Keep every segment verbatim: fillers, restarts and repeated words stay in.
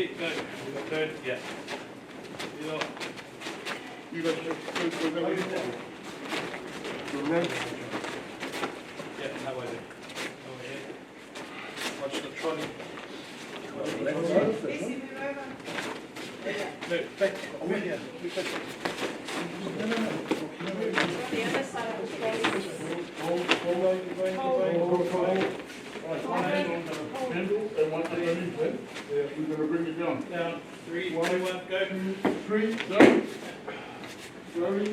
Go. Turn. Yeah. You know. You guys just go, go, go, go. Go right. Yeah, that way. Over here. Watch the trolley. No, back. Over here. No, no, no. The other side of the trolley. Go, go, go, go, go, go, go. All right, one hand on the handle and one underneath it. Yeah, we're gonna bring it down. Down. Three, two, one, go. One, two, three, down. Slowly.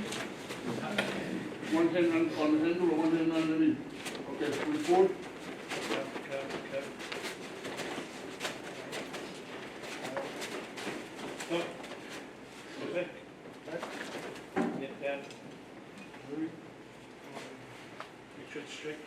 One hand on, on the handle and one hand underneath. Okay, report. Go, go, go. Stop. Go back. Back. Get down. Three. Make sure it's straight.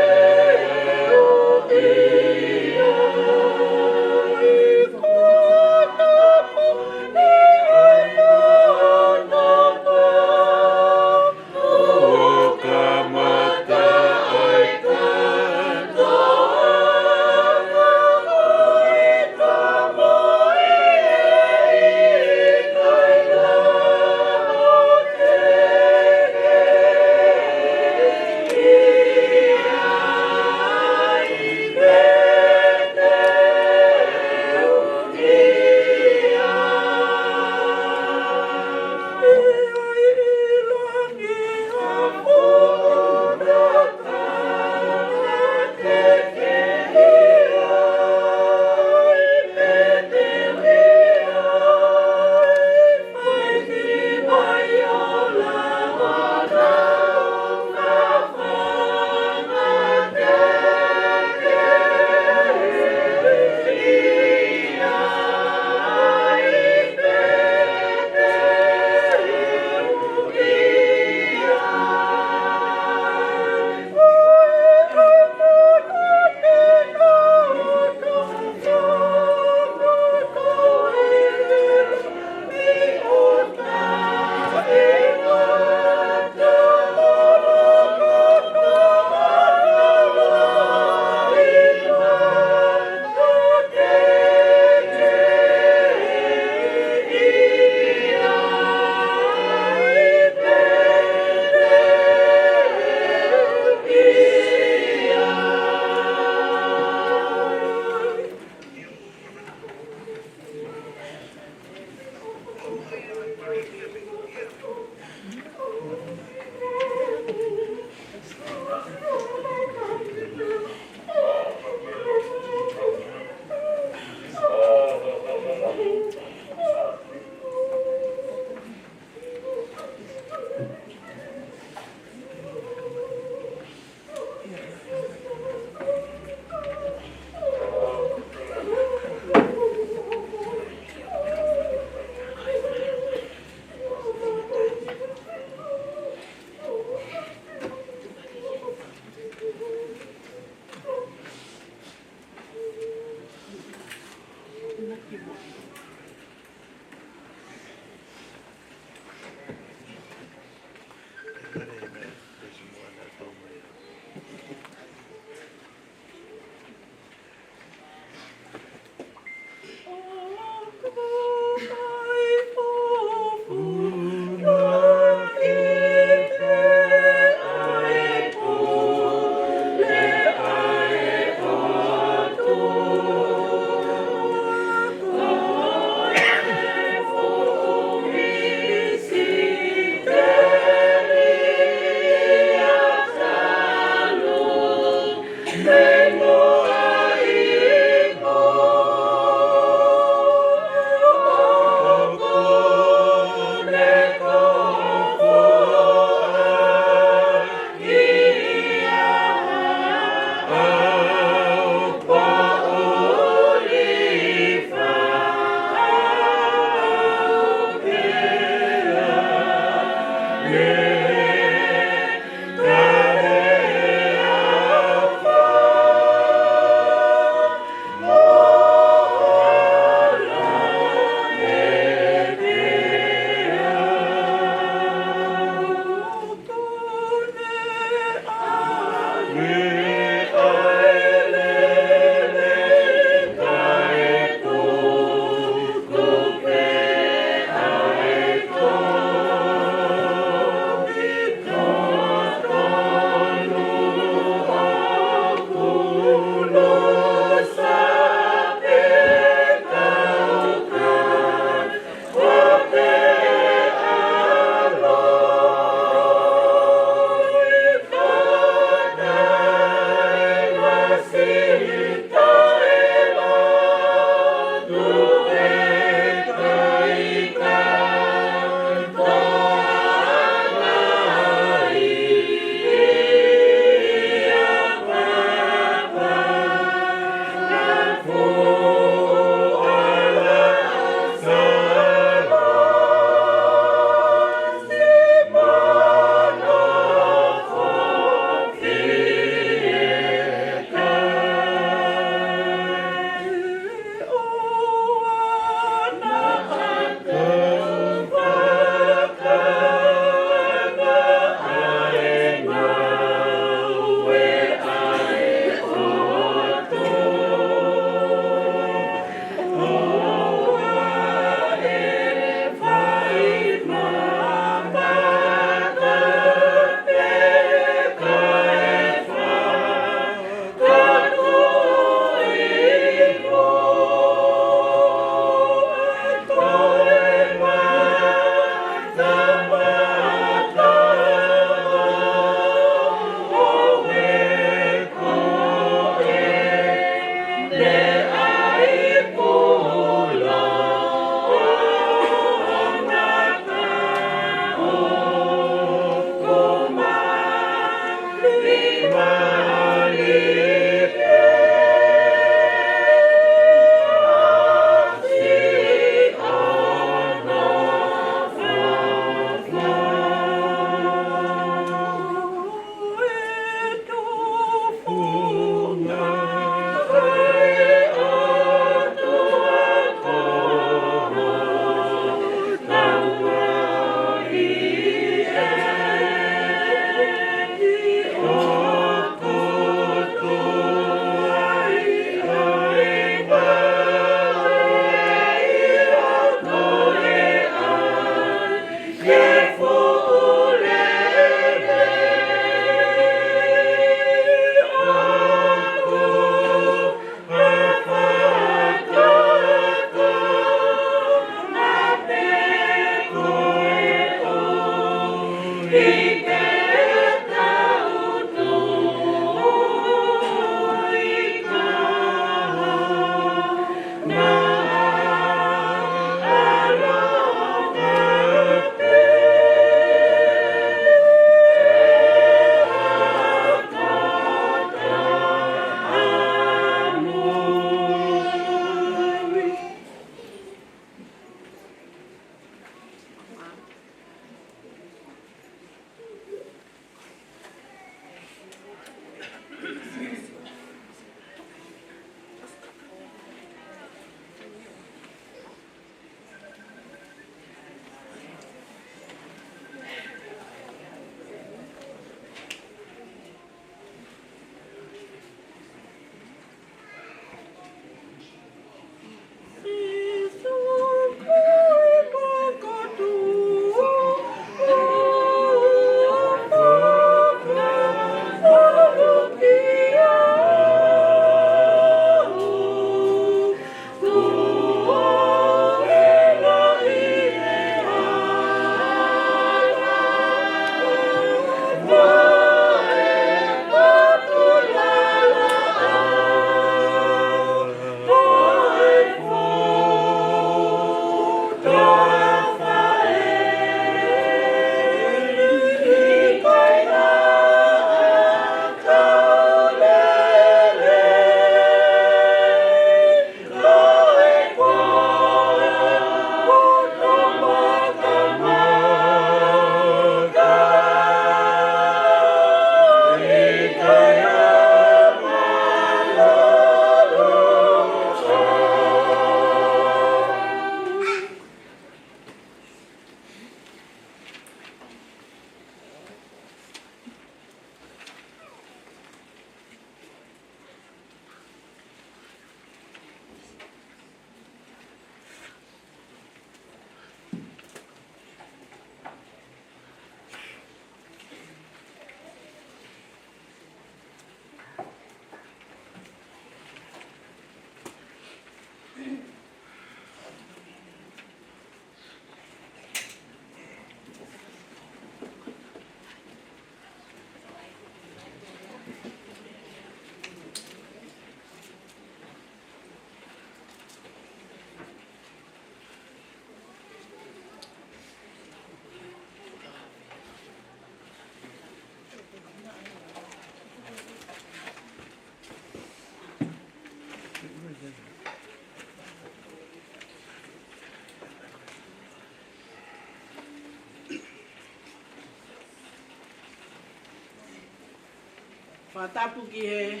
Fakatapu ki he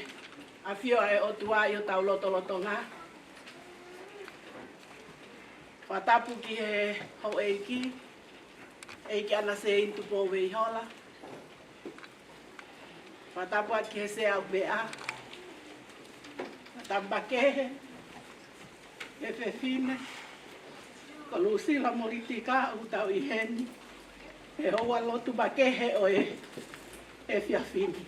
ʻafio ʻa e ʻOtua ʻi hotau lotolotonga. Fakatapu ki he houʻeiki, ʻEiki ʻAna Seini Tupou Veihola. Fakatapu atu ki he Sea ʻo e Meʻa. Fakatapu makehe ki he fefine ko Lusila Molitika ʻoku tau ʻi heni he houa lotu makehe ʻo e efiafi ni.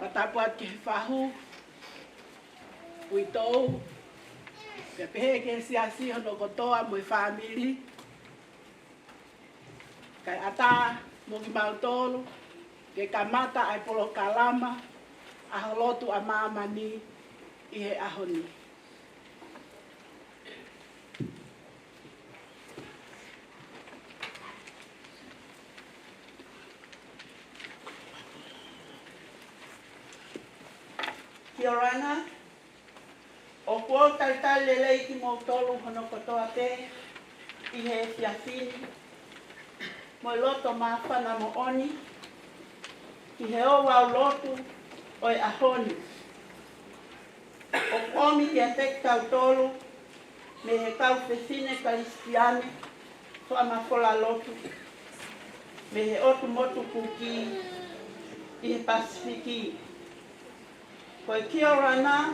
Fakatapu atu ki he fahu, uitou, pea pehē ki he siasi hono kotoa mo e fāmili, kae ʻatā mo kimautolu ke kamata ʻa e polokalama ʻAho Lotu ʻa Māmani ʻi he ʻaho ni. Kia orana, ʻoku ou talitali lelei kimoutolu hono kotoa pē ʻi he efiafi ni, mo e loto māfana moʻoni ki he ouau lotu ʻo e ʻaho ni. ʻOku ʻomi kiate kitautolu mei he kau fefine Kalisitiane fakamafola lotu mei he ʻotu motu Kuki ʻi he Pasifiki. Ko e kia orana,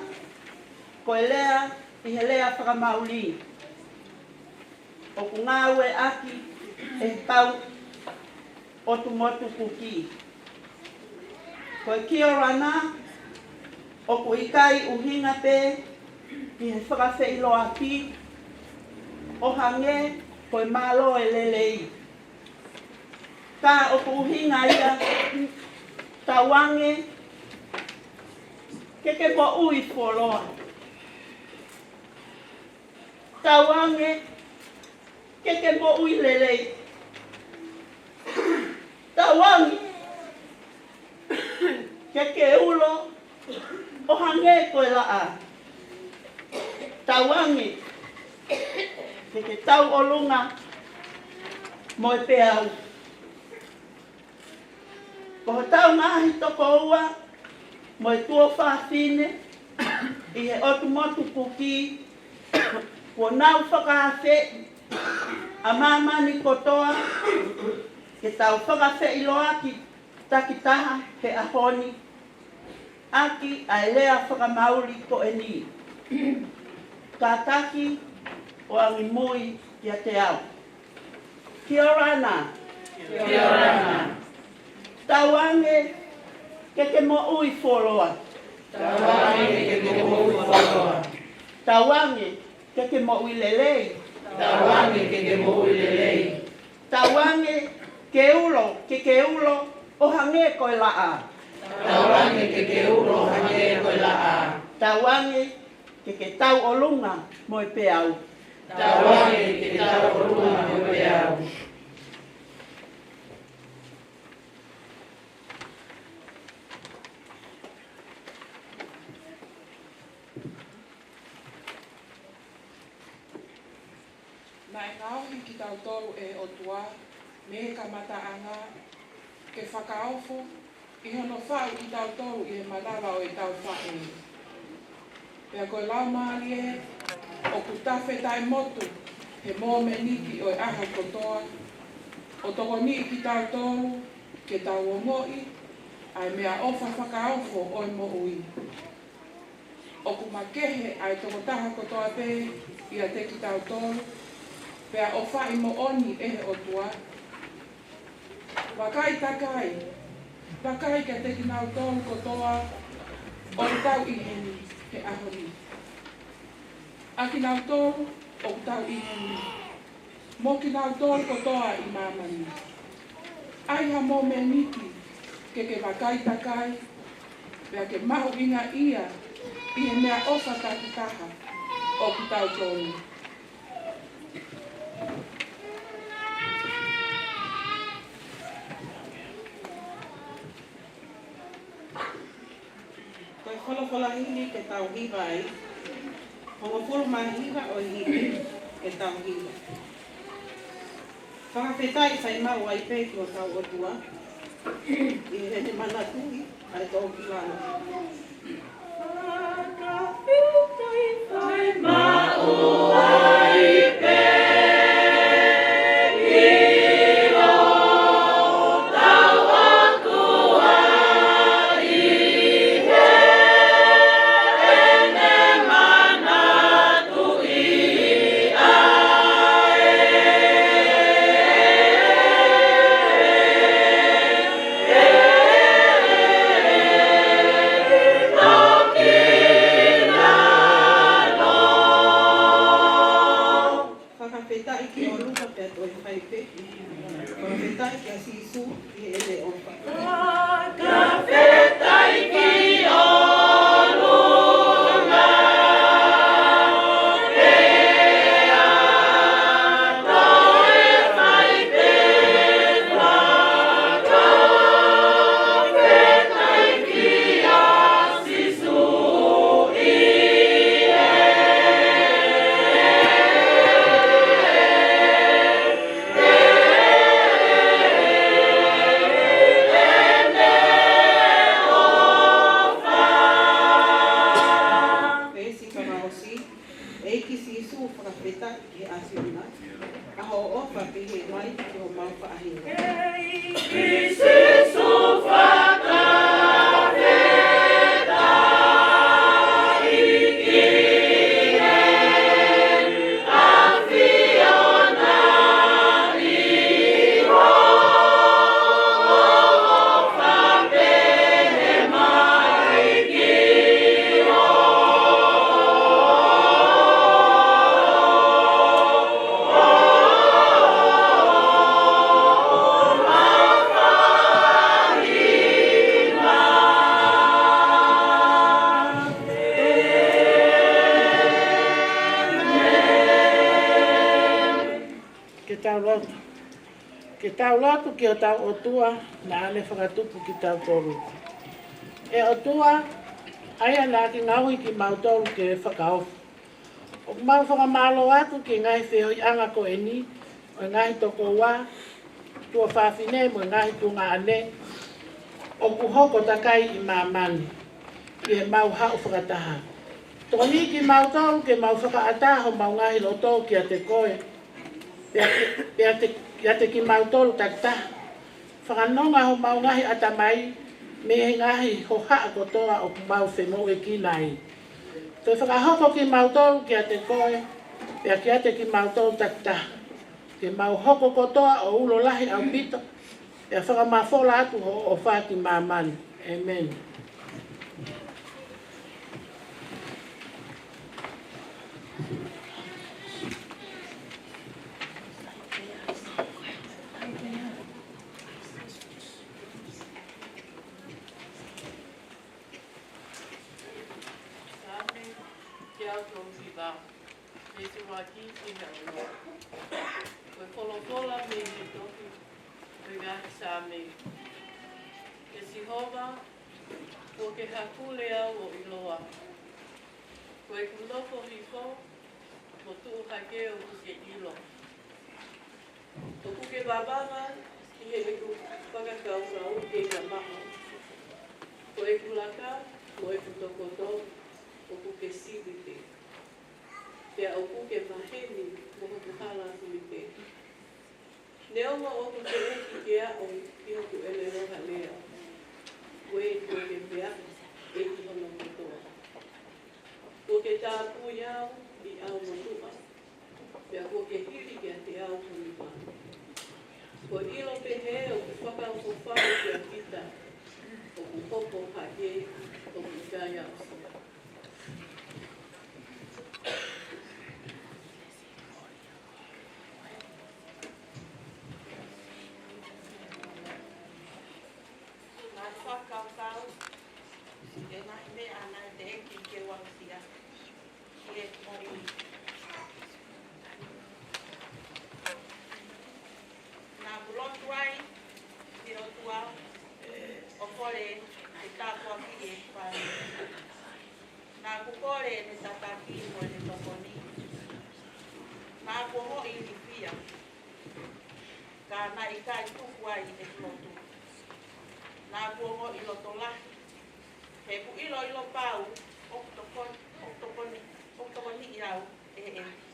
ko e lea ʻi he lea fakamauli, ʻoku ngāueʻaki ʻe he kau ʻotu motu Kuki. Ko e kia orana ʻoku ʻikai ʻuhinga pē ki he fakafeʻiloaki ʻo hangē ko e mālō e lelei, ka ʻoku ʻuhinga ia tauange ke ke moʻui fuoloa. Tauange ke ke moʻui lelei. Tauange ke ke ulo ʻo hangē ko e laʻā. Tauange ke ke tauʻolunga mo e peau. Ko hotau ngaahi tokoua mo e tuofāfine ʻi he ʻotu motu Kuki, kuo nau fakaafeʻi ʻa māmani kotoa ke tau fakafeʻiloaki takitaha he ʻaho ni ʻaki ʻa e lea fakamauli ko eni: Kātaki ʻo angimui kiate au. Kia orana. Kia orana. Tauange ke ke moʻui fuoloa. Tauange ke ke moʻui fuoloa. Tauange ke ke moʻui lelei. Tauange ke ke moʻui lelei. Tauange ke ulo, ke ke ulo ʻo hangē ko e laʻā. Tauange ke ke ulo ʻo hangē ko e laʻā. Tauange ke ke tauʻolunga mo e peau. Tauange ke ke tauʻolunga mo e peau. Naʻe ngaohi kitautolu ʻe he ʻOtua mei he kamataʻanga ke fakaofo ʻi hono faʻu kitautolu ʻi he manava ʻo ʻetau faʻē. Pea ko e Laumālie ʻoku tafe taʻemotu he momeniti ʻo e ʻaho kotoa, ʻo tokoniʻi kitautolu ke tau ongoʻi ʻa e meʻaʻofa fakaofo ʻo e moʻui. ʻOku makehe ʻa e tokotaha kotoa pē ʻiate kitautolu, pea ʻofaʻi moʻoni ʻe he ʻOtua. Vakai takai, vakai kiate kinautolu kotoa ʻoku tau ʻi heni he ʻaho ni. ʻA kinautolu ʻoku tau ʻi heni, mo kinautolu kotoa ʻi māmani. ʻAi ha momeniti ke ke vakai takai, pea ke mahuʻingaʻia ʻi he meʻaʻofa takitaha ʻo kitautolu. Ko e folofola hili ke tau hiva ai, hongofulu mā hiva ʻo e hili ke tau hiva. Fakafetaʻi fai maʻu ai pē ki hotau ʻOtua, ʻi heʻene manatuʻi ʻa e tō ki lalo. Fakafetaʻi ki ʻolunga pea toe fai pē. Fakafetaʻi kia Sīsū ʻi heʻene ʻofa. Fakafetaʻi ki ʻolunga pea toe fai pē. Fakafetaʻi kia Sīsū ʻi heʻene ʻofa. Veesi fakaʻosi. ʻEiki Sīsū, fakafetaʻi ki he ʻAfiona, ʻa hoʻo ʻofa pehē mai ki homau faʻahinga. ʻEiki Sīsū, fakafetaʻi ki he ʻAfiona, ʻi hoʻo ʻofa pehē mai ki homau faʻahinga. Ke tau lotu. Ke tau lotu ki hotau ʻOtua, naʻa ne fakatupu kitautolu. ʻE ʻOtua, ʻa ia naʻa ke ngaohi kimautolu ke fakaofo. ʻOku mau fakamālō atu ki he ngaahi feohiʻanga ko eni, ʻo e ngaahi tokoua, tuofāfine mo e ngaahi tuongaʻane, ʻoku hoko takai ʻi māmani, ʻi heʻemau haʻu fakataha. Tokoniʻi kimautolu ke mau fakaʻatā homau ngaahi loto kiate koe, pea, pea te, kiate kimautolu takitaha. Fakanonga homau ngaahi ʻatamai mei he ngaahi hohaʻa kotoa ʻoku mau femoʻuekina ai. Toe fakahoko kimautolu kiate koe, pea kiate kimautolu takitaha. Ke mau hoko kotoa ʻo ulo lahi ʻaupito, pea fakamafola atu hoʻo ʻofa ki māmani. ʻĒmeni. Saame teau tolu hiva, veesi ʻuluaki ki he ono. Ko e folofola mei he tohi ʻo e ngaahi Saame. ʻE Sihova, kuo ke hakule au ʻo ʻiloa. Ko ʻeku nofo hifo mo tuʻu hake ʻoku ke ʻilo. ʻOku ke vavanga ʻi heʻeku fakakaukau ke ka maʻu. Ko ʻeku laka mo ʻeku tokoto ʻoku ke sivi pē. Pea ʻoku ke maheni mo hoku hala hui pē. Neongo ʻoku teʻeki ke aʻu ki hoku ʻelelo ha lea, ko e kuo ke meaʻi ʻeku hono kotoa. Kuo ke tāpui au ʻi ʻau motuʻa, pea kuo ke hili kiate au ho nima. Ko e ʻilo pehē ʻoku fakaofo fau kiate kita, ʻoku hoko hake ʻoku ʻikai aʻusia. Naʻa ku fakakaukau ki he ngaahi meʻa naʻe teʻeki ke u aʻusia ʻi heʻeku moʻui. Naʻa ku lotu ai ki he ʻOtua ʻo kole ke tāpuakiʻi ʻeku fāmili. Naʻa ku kole ʻene tataki mo ʻene tokoni. Naʻa ku ongoʻi ilifia, ka naʻe ʻikai tuku ai ʻeku lotu. Naʻa ku ongoʻi loto lahi, he ʻoku ʻiloʻilo pau ʻoku tokoni, ʻoku tokoni, ʻoku tokoniʻi au ʻe he ʻEiki.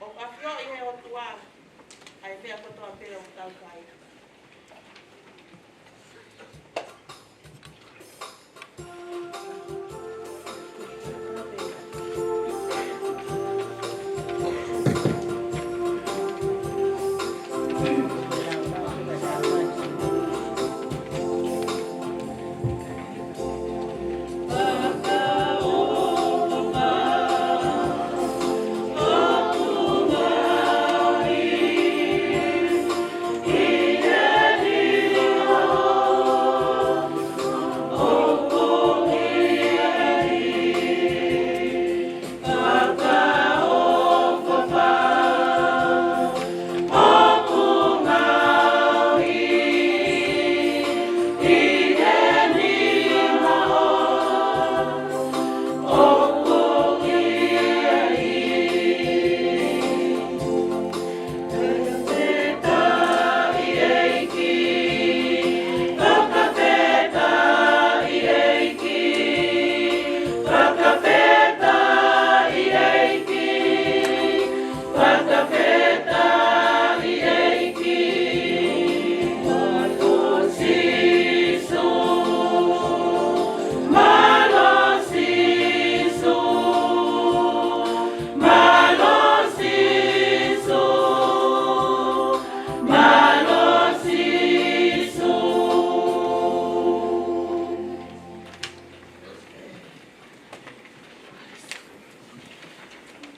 ʻOku ʻafioʻi ʻe he ʻOtua ʻa e meʻa kotoa pē ʻoku tau fai.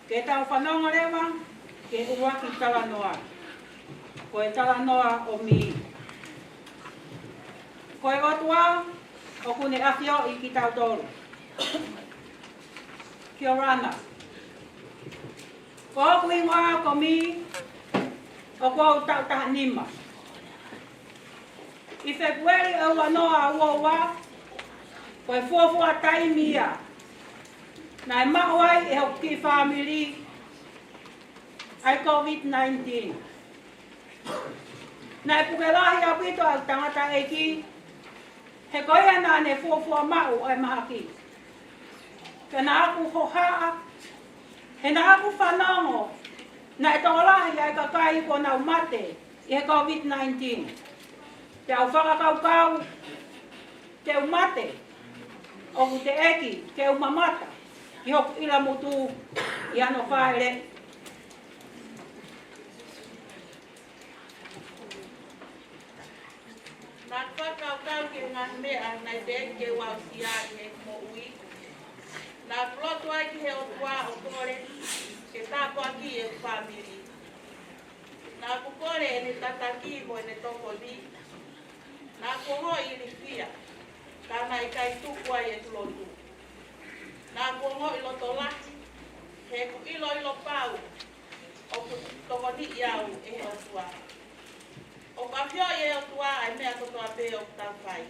Ke tau fanongo leva ki he ʻuluaki talanoa. Ko e talanoa ʻo Mī. Ko e ʻOtua ʻoku ne ʻafioʻi kitautolu. Kia orana. Ko hoku hingoa ko Mī, ʻoku ou taʻu taha nima. ʻI Fēpueli ʻo e ua noa ua ua, ko e fuofua taimi ia naʻe maʻu ai ʻe hoku kiʻi fāmili ʻa e COVID nineteen. Naʻe puke lahi ʻaupito ʻa e tangataʻeiki, he ko ia naʻa ne fuofua maʻu ʻa e mahaki. Pea naʻa ku hohaʻa, he naʻa ku fanongo naʻe tokolahi ʻa e kakai kuo nau mate ʻi he COVID nineteen. Pea u fakakaukau, te u mate, ʻoku teʻeki ke u mamata ʻi hoku ʻilamutu ʻi hano fāʻeleʻi. Naʻa ku fakakaukau ki he ngaahi meʻa naʻe teʻeki ke u aʻusia ʻi heʻeku moʻui. Naʻa ku lotu ai ki he ʻOtua ʻo kole ke tāpuakiʻi ʻeku fāmili. Naʻa ku kole ʻene tataki mo ʻene tokoni. Naʻa ku ongoʻi ilifia, ka naʻe ʻikai tuku ai ʻeku lotu. Naʻa ku ongoʻi loto lahi, he ʻoku ʻiloʻilo pau ʻoku tokoniʻi au ʻe he ʻOtua. ʻOku ʻafioʻi ʻe he ʻOtua ʻa e meʻa kotoa pē ʻoku tau fai.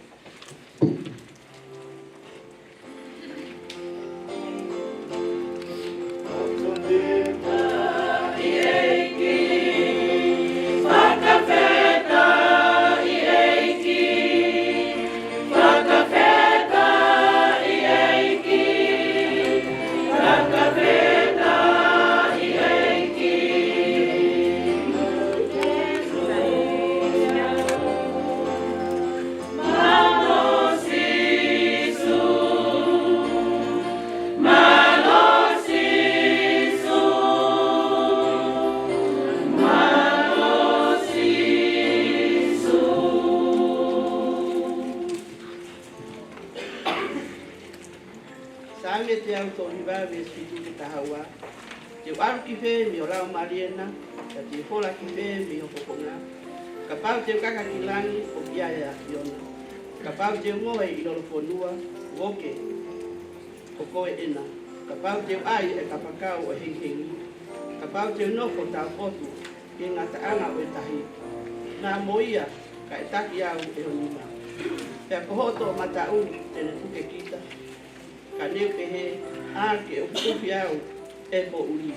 Saame teau tolu hiva veesi fitu ki he taha ua. Te u ʻalu ki fē mei ho laumālie na, pea te u hola ki fē mei ho fofonga? Kapau te u kaka ki langi, ʻoku ʻi ai ʻa e ʻAfiona. Kapau te u ngohe ʻi lolofonua, ʻoku ʻo koe ʻena. Kapau te u ʻai ʻa e kapakau ʻo e hengihengi, kapau te u nofo taupotu ʻi he ngataʻanga ʻo e tahi, naʻa mo ia ka ʻe taki au ʻe ho nima. Pea ko hoʻo toʻomataʻu te ne puke kita. Ka ne u pehē, ʻĀ, ke ʻufiʻufi au ʻe he poʻuli,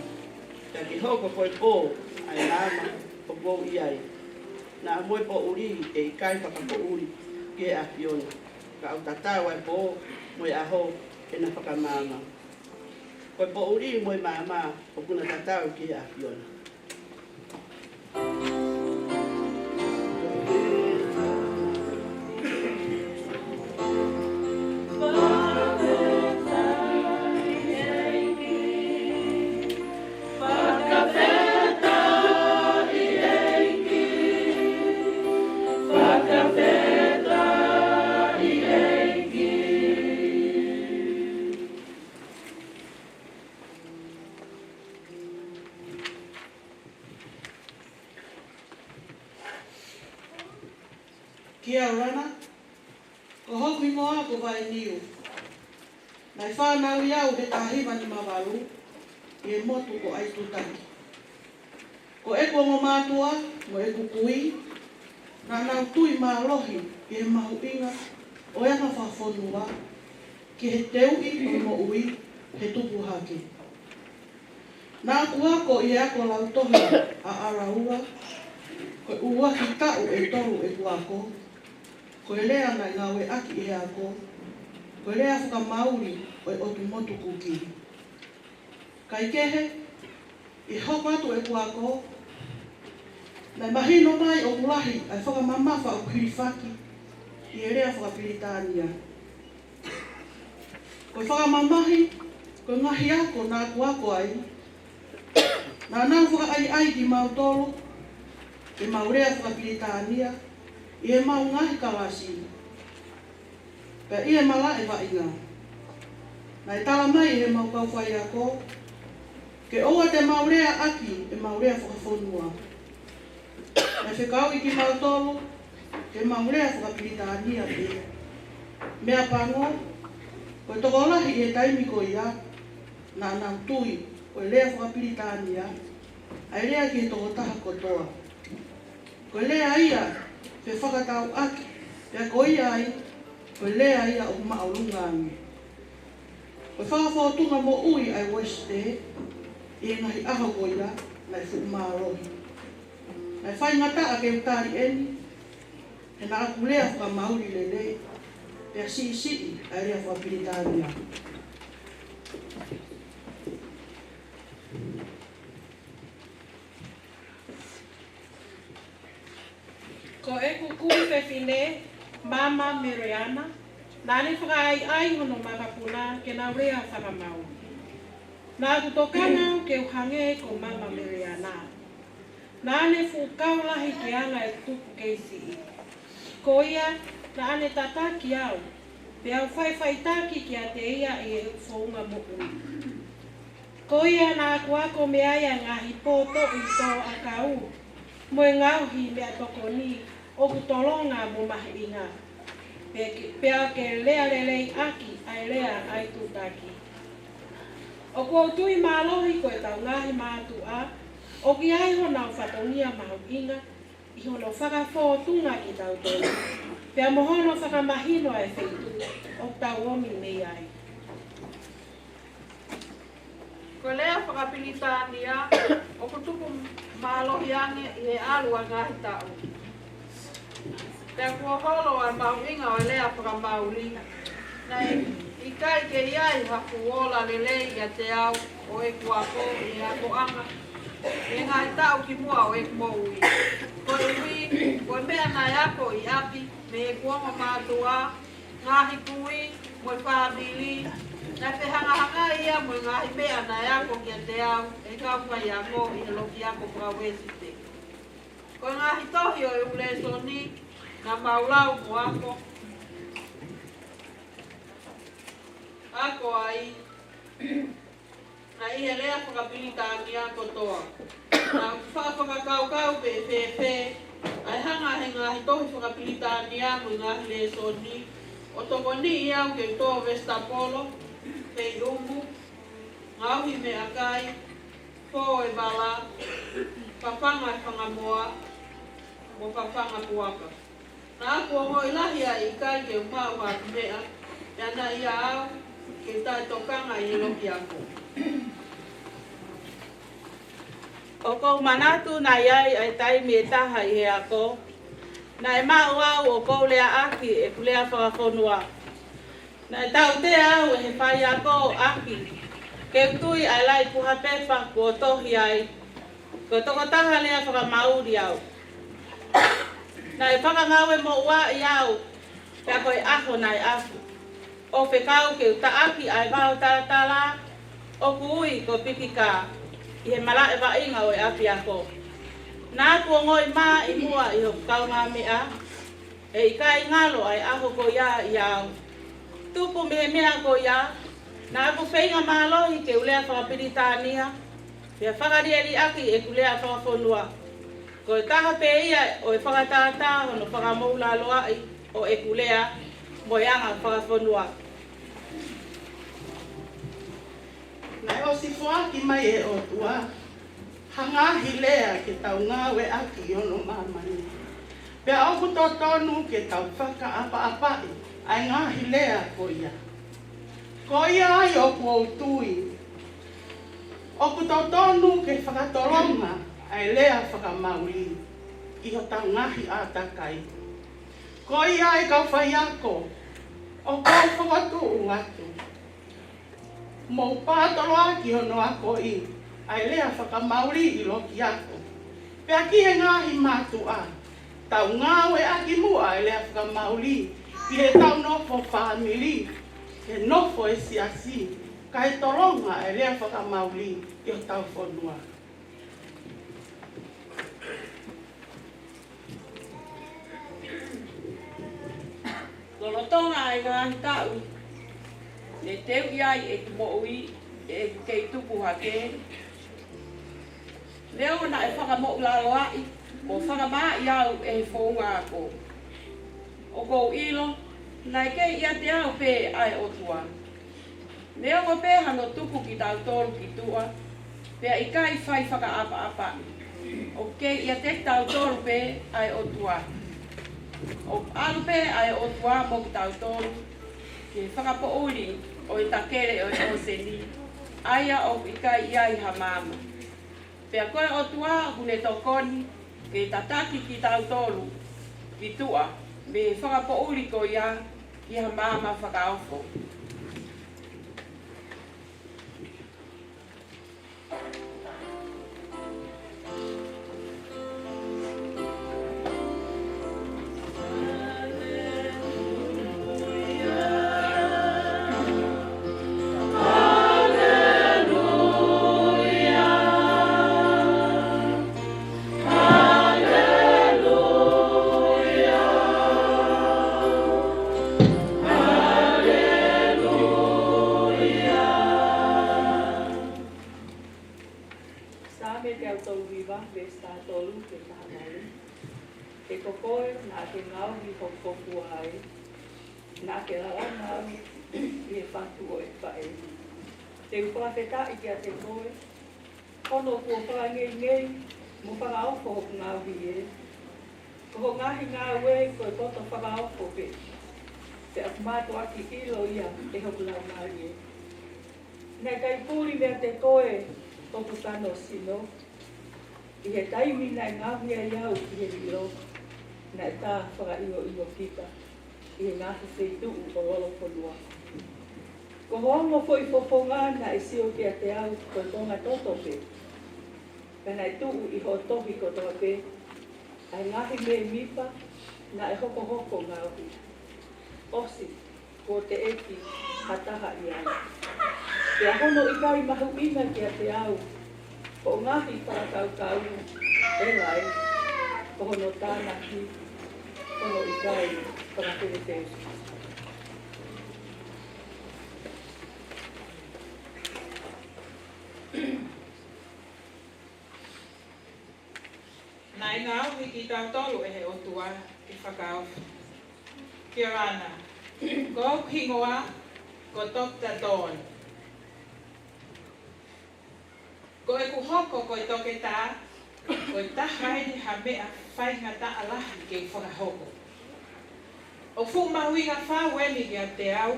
pea ke hoko ko e pō ʻa e maama ʻoku ou ʻi ai. Naʻa mo e poʻuli ʻe ʻikai fakapoʻuli, ki he ʻAfiona, ka ʻoku tatau ʻa e pō mo e ʻaho ʻena fakamaama. Ko e poʻuli mo e maama ʻoku na tatau ki he ʻAfiona. Kia orana, ko hoku hingoa ko Vainiu. Naʻe fānau au he taha hiva nima valu ʻi he motu ko ʻAitutaki. Ko ʻeku ongo mātuʻa mo ʻeku kui, naʻa nau tui mālohi ki he mahuʻinga ʻo e anga fakafonua ki he teuʻi ʻo e moʻui he tupu hake. Naʻa ku ako ʻi he ako lautohi ʻa ʻAlaua, ko e ʻuluaki taʻu ʻe tolu ʻeku ako, ko e lea naʻe ngāueʻaki ʻi he ako, ko e lea fakamauli ʻo e ʻotu motu Kuki. Kaikehe, ʻi he hoko atu ʻeku ako, naʻe mahino mai ʻoku lahi ʻa e fakamamafa ʻoku hilifaki ʻi he lea fakapilitānia. Ko e fakamamahi, ko e ngaahi ako naʻa ku ako ai, naʻa nau fakaʻaiʻai kimautolu ke mau lea fakapilitānia ʻi heʻemau ngaahi kalasi, pea ʻi he malaʻe vaʻinga. Naʻe tala mai ʻe heʻemau kau faiako ke ʻoua te mau lea ʻaki ʻemau lea fakafonua. Naʻe fekauʻi kimautolu ke mau lea fakapilitānia pē. Meʻapango, ko e tokolahi ʻi he taimi ko ia naʻa nau tui ko e lea fakapilitānia ʻa e lea ki he tokotaha kotoa. Ko e lea ia fefakatauʻaki, pea ko ia ai, ko e lea ia ʻoku māʻolunga ange. Ko e fakafōtunga moʻui ʻa e Uēsite ʻi he ngaahi ʻaho ko ia naʻe fuʻu mālohi. Naʻe faingataʻa ke u tali eni, he naʻa ku lea fakamauli lelei, pea siʻisiʻi ʻa e lea fakapilitānia. Ko ʻeku kui fefine, Mama Meleana, naʻa ne fakaʻaiʻai hono makapuna ke nau lea fakamauli. Naʻa ku tokanga au ke u hangē ko Mama Meleana. Naʻa ne fuʻu kau lahi ki he anga ʻeku tupu kei siʻi. Ko ia, naʻa ne tataki au, pea u faʻifaʻitaki kiate ia ʻi heʻeku founga moʻui. Ko ia naʻa ku ako mei ai ʻa e ngaahi pōtoʻi tō ʻakau mo e ngaohi meʻatokoni ʻoku tolonga mo mahuʻinga, pea ke, pea ke lea lelei ʻaki ʻa e lea ʻAitutaki. ʻOku ou tui mālohi ko ʻetau ngaahi mātuʻa ʻoku ʻi ai honau fatongia mahuʻinga ʻi hono fakafōtunga kitautolu, pea mo hono fakamahino ʻa e feituʻu ʻoku tau omi mei ai. Ko e lea fakapilitānia ʻoku tupu mālohi ange ʻi he ʻalu ʻa e ngaahi taʻu. Pea kuo holo ʻa e mahuʻinga ʻo e lea fakamauli, naʻe ʻikai ke ʻi ai ha fuʻu ola lelei ʻiate au ʻo ʻeku ako ʻi he akoʻanga ʻi he ngaahi taʻu kimuʻa ʻo ʻeku moʻui. Koeʻuhi, ko e meʻa naʻe ako ʻi ʻapi mei heʻeku ongo mātuʻa, ngaahi kui, mo e fāmili, naʻe fehangahangai ia mo e ngaahi meʻa naʻe ako kiate au ʻe he kau faiako ʻi he loki ako faka-Uēsite. Ko e ngaahi tohi ʻo e ʻū lēsoni naʻa mau lau mo ako, ako ai, naʻe ʻi he lea fakapilitānia kotoa. Naʻa ku faʻa fakakaukau pe ʻe fēfē ʻa e hanga ʻe he ngaahi tohi fakapilitānia mo e ngaahi lēsoni ʻo tokoniʻi au ke u tō vesitapolo, pei ʻumu, ngaohi meʻakai, fō e vala, fafanga e fanga moa, mo fafanga puaka. Naʻa ku ongoʻi lahi ʻa e ʻikai ke u maʻu ha meʻa, pea naʻe ʻikai au ke taʻetokanga ʻi he loki ako. ʻOku ou manatu naʻe ʻi ai ʻa e taimi ʻe taha ʻi he ako, Naʻe maʻu au ʻoku ou leaʻaki ʻeku lea fakafonua. Naʻe tautea au ʻe he faiako ʻaki ke u tui ʻa e laʻi puha pepa kuo tohi ai ko e tokotaha lea fakamauli au. Naʻe fakangāue moʻua au, pea ko e ʻaho naʻe afu. ʻO fekau ke u taʻaki ʻa e vao talatala ʻoku ui ko Pikikā ʻi he malaʻe vaʻinga ʻo e ʻapiako. Naʻa ku ongoʻi mā ʻi muʻa ʻi hoku kaungāmeʻa, ʻe ʻikai ngalo ʻa e ʻaho ko ia ʻiate au. Tupu mei he meʻa ko ia, naʻa ku feinga mālohi ke u lea fakapilitānia, pea fakaliʻeliʻaki ʻeku lea fakafonua. Ko e taha pē ia ʻo e fakatātā hono fakamoʻulaloaʻi ʻo ʻeku lea mo e anga fakafonua. Naʻe ʻosi foaki mai ʻe he ʻOtua ha ngaahi lea ke tau ngāueʻaki ʻi hono māmani. Pea ʻoku totonu ke tau fakaʻapaʻapaʻi ʻa e ngaahi lea ko ia. Ko ia ai ʻoku ou tui ʻoku totonu ke fakatolonga ʻa e lea fakamauli ʻi hotau ngaahi ʻātakai. Ko ia ai kau faiako, ʻoku ou fokotuʻu atu, mou pātoloaki hono akoʻi ʻa e lea fakamauli ʻi loki ako. Pea ki he ngaahi mātuʻa, tau ngāueʻaki muʻa ʻa e lea fakamauli ʻi heʻetau nofo fāmili, he nofo ʻa e siasi, kae tolonga ʻa e lea fakamauli ʻi hotau fonua. Lolotonga ʻa e ngaahi taʻu ne teuʻi ai ʻeku moʻui ʻi heʻeku kei tupu hake, neongo naʻe fakamoʻulaloaʻi mo fakamaaʻi au ʻe he founga ako, ʻoku ou ʻilo naʻe kei ʻiate au pē ʻa e ʻOtua. Neongo pē hano tuku kitautolu ki tuʻa, pea ʻikai fai fakaʻapaʻapaʻi, ʻoku kei ʻiate kitautolu pē ʻa e ʻOtua. ʻOku ʻalu pē ʻa e ʻOtua mo kitautolu ki he fakapoʻuli ʻo e takele ʻo e ʻōseni, ʻa ia ʻoku ʻikai ʻi ai ha maama. Pea ko e ʻOtua ʻoku ne tokoni ke tataki kitautolu ki tuʻa mei he fakapoʻuli ko ia ki ha maama fakaofo. Saame teau tolu hiva, veesi taha tolu ki he taha valu. He ko koe naʻa ke ngaohi hoku fofua ai, naʻa ke lalanga au ʻi he fatu ʻo e faʻē. Te u fakafetaʻi kiate koe, hono kuo fakangeingei mo fakaofo hoku ngaohi ē. Ko hoʻo ngaahi ngāue ko e poto fakaofo pē, pea ʻoku mātuʻaki ʻilo ia ʻe hoku laumālie. Naʻe ʻikai puli meiate koe hoku tano sino, ʻi he taimi naʻe ngaohi ai au ki he lilo, naʻe tā fakaʻiloʻilo kita ʻi he ngaahi feituʻu ʻo lolofonua. Ko hoʻo ongo foʻi fofonga naʻe sio kiate au ko e konga toto pē, pea naʻe tuʻu ʻi hoʻo tohi kotoa pē ʻa e ngaahi mēmipa naʻe hokohoko ngaohi. ʻOsi kuo teʻeki ha taha ʻi ai. Pea hono ʻikai mahuʻinga kiate au hoʻo ngaahi fakakaukau, ʻe lahi, ko hono tānaki, hono ʻikai fakafelefeusi. Naʻe ngaohi kitautolu ʻe he ʻOtua ke fakaofo. Kia orana, ko hoku hingoa ko Toketā Dawn. Ko ʻeku hoko ko e toketā, ko e taha eni ha meʻa faingataʻa lahi ke u fakahoko. ʻOku fuʻu mahuʻinga fau eni kiate au,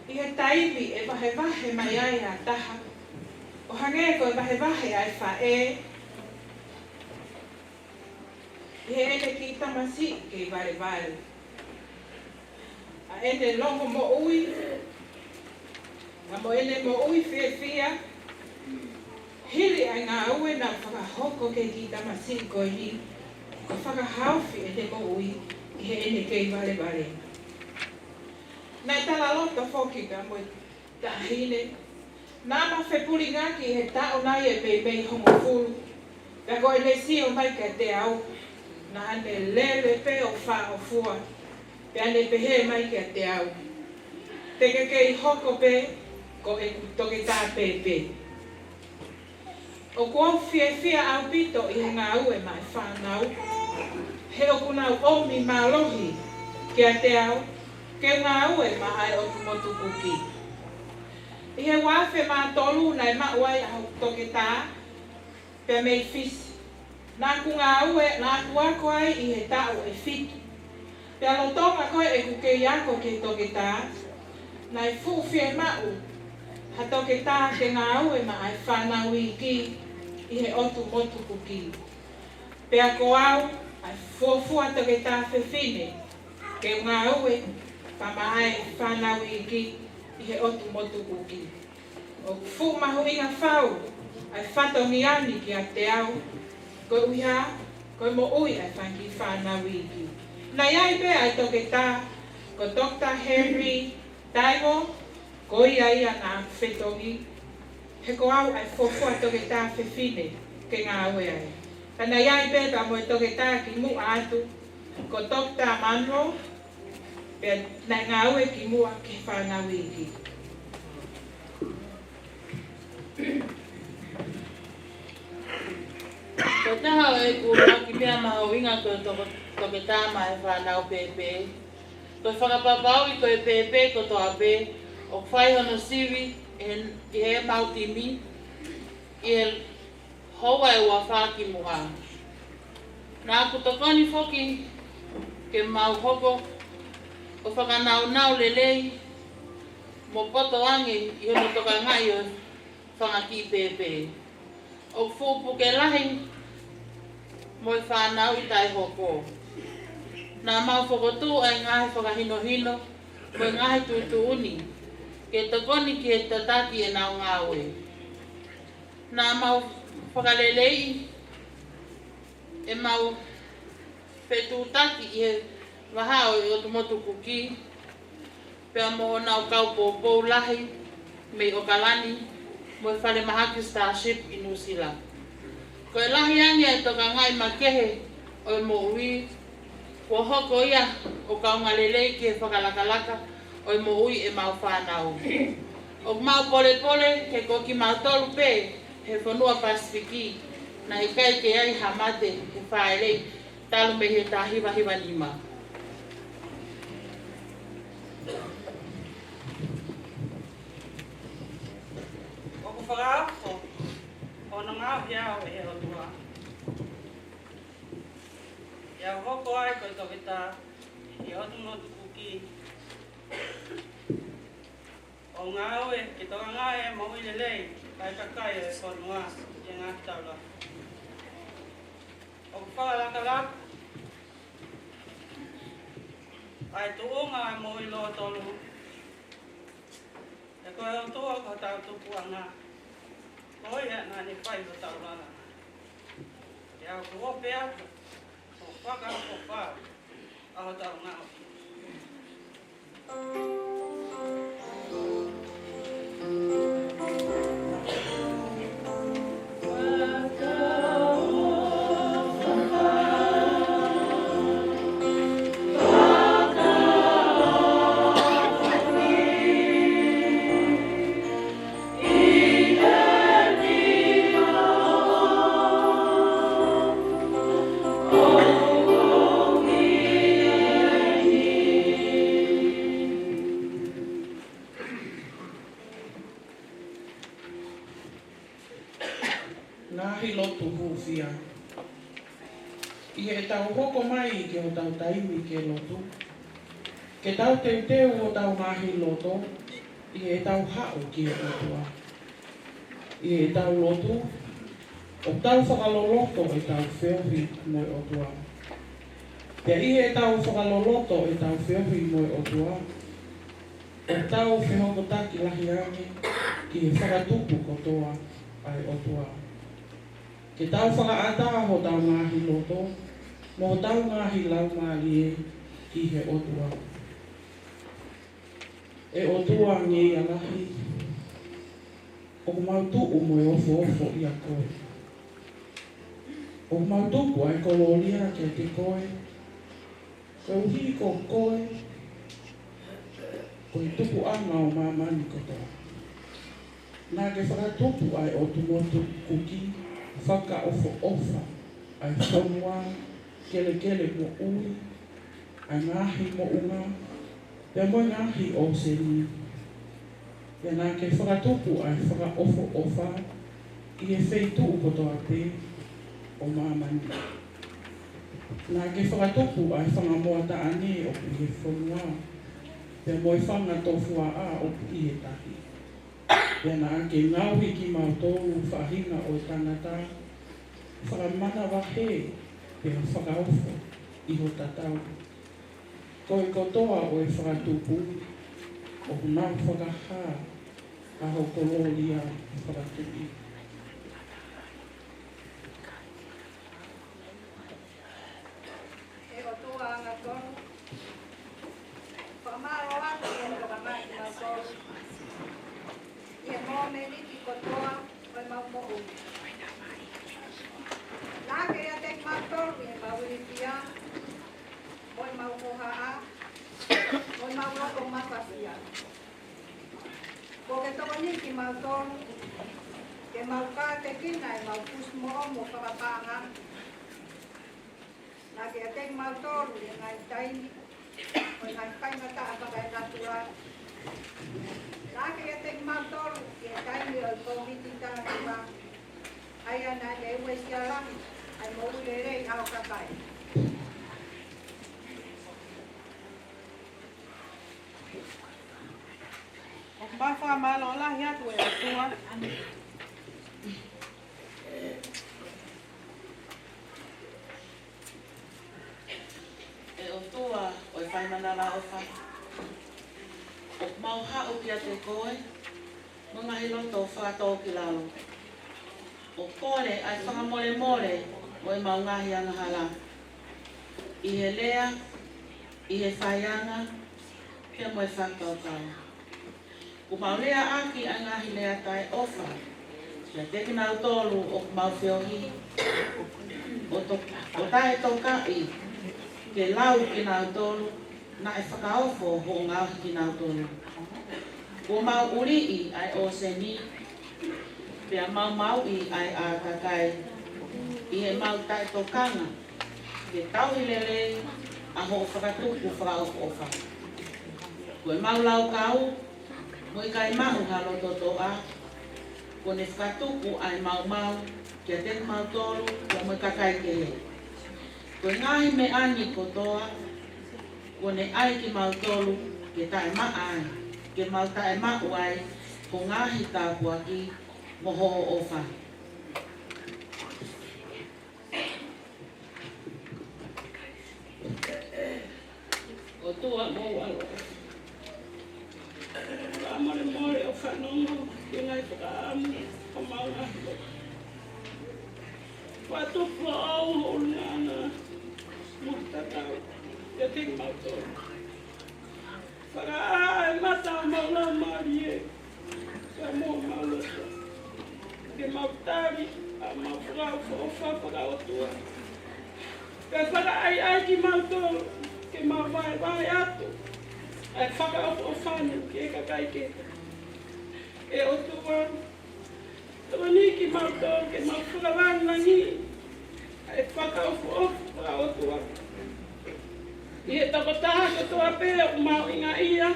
ʻi he taimi ʻe vahevahe mai ai ha taha, ʻo hangē ko e vahevahe ʻa e faʻē, ʻi heʻene kiʻi tamasiʻi kei valevale. ʻA ʻene longomoʻui, ʻa mo ʻene moʻui fiefia, hili ʻa e ngāue naʻe fakahoko ki he kiʻi tamasiʻi ko eni, ʻo fakahaofi ʻene moʻui ʻi heʻene kei valevale. Naʻe talaloto foki pea mo e taʻahine, naʻa ma fepulingaki he taʻu nai ʻe meimei hongofulu, pea ko ʻene sio mai kiate au, naʻa ne lele pē ʻo fāʻofua, pea ne pehē mai kiate au, te ke kei hoko pē ko ʻeku toketā pēpē. ʻOku ou fiefia ʻaupito ʻi he ngāue maʻa e fānau, he ʻoku nau ʻomi mālohi kiate au ke ngāue maʻa e ʻOtu Motu Kuki. ʻI he uaafe mā tolu naʻe maʻu ai ʻa hoku toketā, pea mei Fisi. Naʻa ku ngāue, naʻa ku ako ai ʻi he taʻu ʻe fitu. Pea lolotonga ko ē ʻeku kei ako ke toketā, naʻe fuʻu fiemaʻu ha toketā ke ngāue maʻa e fānau iiki ʻi he ʻOtu Motu Kuki. Pea ko au, ʻa e fuofua toketā fefine ke ngāue pē maʻa e fānau iiki ʻi he ʻOtu Motu Kuki. ʻOku fuʻu mahuʻinga fau ʻa e fatongia ni kiate au, koeʻuhi ko e moʻui ʻa e fanga kiʻi fānau iiki. Naʻe ʻi ai pē ʻa e toketā ko Doctor Henry Taiwo, ko ia ia naʻa ku fetongi, he ko au ʻa e fuofua toketā fefine ke ngāue ai. Ka naʻe ʻi ai pē pea mo e toketā kimuʻa atu, ko Doctor Munro, pea naʻe ngāue kimuʻa ki he fānau iiki. Ko e taha ʻo ʻeku ʻuluaki meʻa mahuʻinga ko e toko-, toketā maʻa e fānau pēpē, ko e fakapapauʻi ko e pēpē kotoa pē ʻoku fai hono sivi ʻi he, ʻi heʻemau timi, ʻi he houa ʻe uafā kimuʻa. Naʻa ku tokoni foki ke mau hoko ʻo fakanaunau lelei mo poto ange ʻi hono tokangaʻi ʻo e fanga kiʻi pēpē. ʻOku fuʻu puke lahi mo e fānau ʻi taʻehoko. Naʻa mau fokotuʻu ʻa e ngaahi fakahinohino mo e ngaahi tuʻutuʻuni ke tokoni ki he tataki ʻenau ngāue. Naʻa mau fakaleleiʻi ʻemau fetuʻutaki ʻi he vahaʻa ʻo e ʻOtu Motu Kuki, pea mo honau kau poupou lahi mei ʻOkalani mo e falemahaki Starship ʻi Nuʻusila. Ko e lahi ange ʻa e tokangaʻi makehe ʻo e moʻui, kuo hoko ia ʻo kaunga lelei ki he fakalakalaka ʻo e moʻui ʻemau fānau. ʻOku mau polepole he ko kimautolu pē he fonua Pasifiki naʻe ʻikai ke ʻi ai ha mate he fāʻeleʻi talu mei he taha hiva hiva nima. ʻOku fakaofo hono ngaohi au ʻe he ʻOtua ke u hoko ai ko e toketā ʻi he ʻOtu Motu Kuki, ʻo ngāue ke tokangaʻi e moʻui lelei ʻa e kakai ʻo e fonua ʻi he ngaahi taʻu lahi. ʻOku fakalakalaka ʻa e tuʻunga ʻo e moʻui lōtolu, he ko e ʻOtua ko hotau Tupuʻanga, ko ia naʻa ne fai hotau langa. Pea ʻoku ou ope atu ʻo fakaʻofoʻofa ʻa hotau ngaohi. Ngaahi lotu hūfia. ʻI heʻetau hoko mai ki hotau taimi ke lotu, ke tau teuteu hotau ngaahi loto ʻi heʻetau haʻu ki he ʻOtua. ʻI heʻetau lotu, ʻoku tau fakaloloto ʻetau feohi mo e ʻOtua. Pea ʻi heʻetau fakaloloto ʻetau feohi mo e ʻOtua, ʻoku tau fehokotaki lahi ange ki he fakatupu kotoa ʻa e ʻOtua. Ke tau fakaʻatā hotau ngaahi loto mo hotau ngaahi laumālie ki he ʻOtua. ʻE ʻOtua ngeia lahi, ʻoku mau tuʻu mo e ofoofo ʻia koe. ʻOku mau tuku ʻa e kolōlia kiate koe, koeʻuhi ko koe ko e tupuʻanga ʻo māmani kotoa. Naʻa ke fakatupu ʻa e ʻotu motu Kuki, fakaʻofoʻofa ʻa e fonua, kelekele moʻui, ʻa e ngaahi moʻunga, pea mo e ngaahi ʻōseni. Pea naʻa ke fakatupu ʻa e fakaʻofoʻofa ʻi he feituʻu kotoa pē ʻo māmani. Naʻa ke fakatupu ʻa e fanga moa taʻane ʻoku ʻi he fonua, pea mo e fanga tofuaʻa ʻoku ʻi he tahi. Pea naʻa ke ngaohi kimautolu faʻahinga ʻo e tangata, fakamanavahē, pea fakaofo ʻi ho tatau. Ko e kotoa ʻo e fakatupu, ʻoku nau fakahā ʻa ho kolōlia fakatuʻi. ʻE ʻOtua angatonu, fakamālō atu ʻi he tokanga kimautolu ʻi he mōmeniti kotoa ʻo ʻemau moʻui. Naʻa ke ʻiate kimautolu ʻi heʻemau ilifia, mo ʻemau hohaʻa, mo ʻemau loto mafasia. Kuo ke tokoni kimautolu ke mau kātekina ʻemau pusi moʻomo fakapaʻanga. Naʻa ke ʻiate kimautolu ʻi he ngaahi taimi ʻo e ngaahi faingataʻa fakaenatula. Naʻa ke ʻiate kimautolu ʻi he taimi ʻo e Kōviti taha hiva. ʻA ia naʻa ne uesia lahi ʻa e moʻui lelei ʻa ho kakai. ʻOku mau fakamālō lahi atu, ʻe ʻOtua. ʻE ʻOtua ʻo e fai manavaʻofa, ʻoku mau haʻu kiate koe mo e ngaahi loto fakatōkilalo, ʻo kole ʻa e fakamolemole ʻo ʻemau ngaahi angahala, ʻi he lea, ʻi he faianga, pea mo e fakakaukau. ʻOku mau leaʻaki ʻa e ngaahi lea taʻeʻofa kiate kinautolu ʻoku mau feohi, ʻo to-, ʻo taʻetokaʻi ke lau kinautolu, naʻe fakaofo hoʻo ngaohi kinautolu. Kuo mau ʻuliʻi ʻa e ʻōseni, pea maumauʻi ʻa e ʻātakai, ʻi heʻemau taʻetokanga ke tauhi lelei ʻa hoʻo fakatupu fakaʻofoʻofa. Ko ʻemau laukau, mo ʻikai maʻu ha loto toʻa, kuo ne fakatupu ʻa e maumau kiate kimautolu, pea mo e kakai kehe. Ko e ngaahi meʻa ni kotoa, kuo ne ʻai kimautolu ke taʻemaʻa ai, ke mau taʻemaʻu ai ho ngaahi tāpuaki mo hoʻo ʻofa. ʻOtua mou ʻaloʻofa, fakamolemole ʻo fanongo ki he ngaahi fakaʻamu ʻo homau ngaahi loto. Fakatupu ʻo ʻoua ho ʻulungaanga mo e tatau kiate kimautolu. Fakaʻā ʻa e mata ʻo homau laumālie, pea mo homau loto, ke mau tali ʻa homau fakaʻofoʻofa fakaʻotua. Pea fakaʻaiʻai kimautolu ke mau vahevahe atu ʻa e fakaʻofoʻofa ni ki he kakai kehe. ʻE ʻOtua, tokoni kimautolu ke mau fakalangilangiʻi ʻa e fakaʻofoʻofa fakaʻotua ʻi he tokotaha kotoa pē ʻoku mahuʻingaʻia,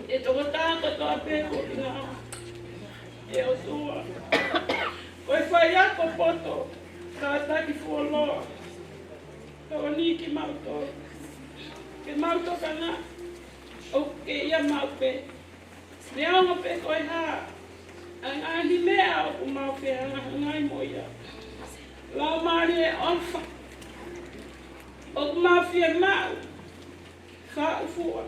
ʻi he tokotaha kotoa pē ʻoku ʻi he ngāue. ʻE ʻOtua, ko e faiako poto, kātaki fuoloa, tokoni kimautolu ke mau tokanga ʻoku ʻiate kimautolu pē. Neongo pe ko e hā ʻa e ngaahi meʻa ʻoku mau fehangahangai mo ia, Laumālie ʻofa, ʻOku mau fiemaʻu haʻu fua,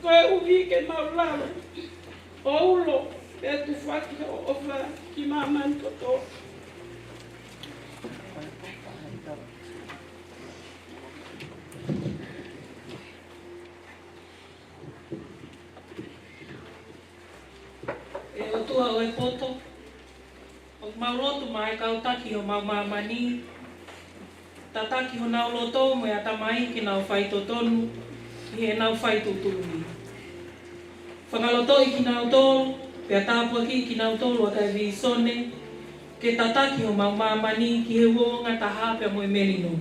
koeʻuhi ke mau lava ʻo ulo pea tufaki hoʻo ʻofa ki māmani kotoa. ʻE ʻOtua ʻo e poto, ʻoku mau lotu maʻa e kau taki ʻo homau māmani, tataki honau loto mo e ʻatamai ke nau faitotonu ʻi heʻenau fai tuʻutuʻuni. Fakalotoʻi kinautolu, pea tāpuakiʻi kinautolu ʻaki e vīsone, ke tataki homau māmani ki he uouangataha pea mo e melino.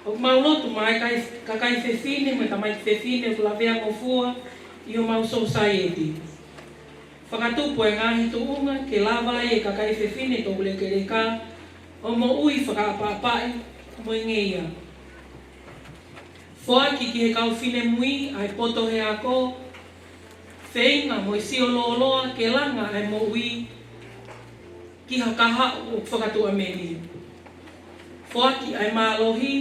ʻOku mau lotu maʻa e kai-, kakai fefine mo e tamaiki fefine ʻoku laveangofua ʻi homau sōsaieti. Fakatupu e ngaahi tuʻunga ke lava ai e kakai fefine toulekeleka ʻo moʻui fakaʻapaʻapaʻi mo e ngeia. Foaki ki he kau finemui ʻa e poto he ako, feinga mo e sio lōloa ke langa ʻa e moʻui ki ha kahaʻu ʻoku fakatuʻamelie. Foaki ʻa e mālohi,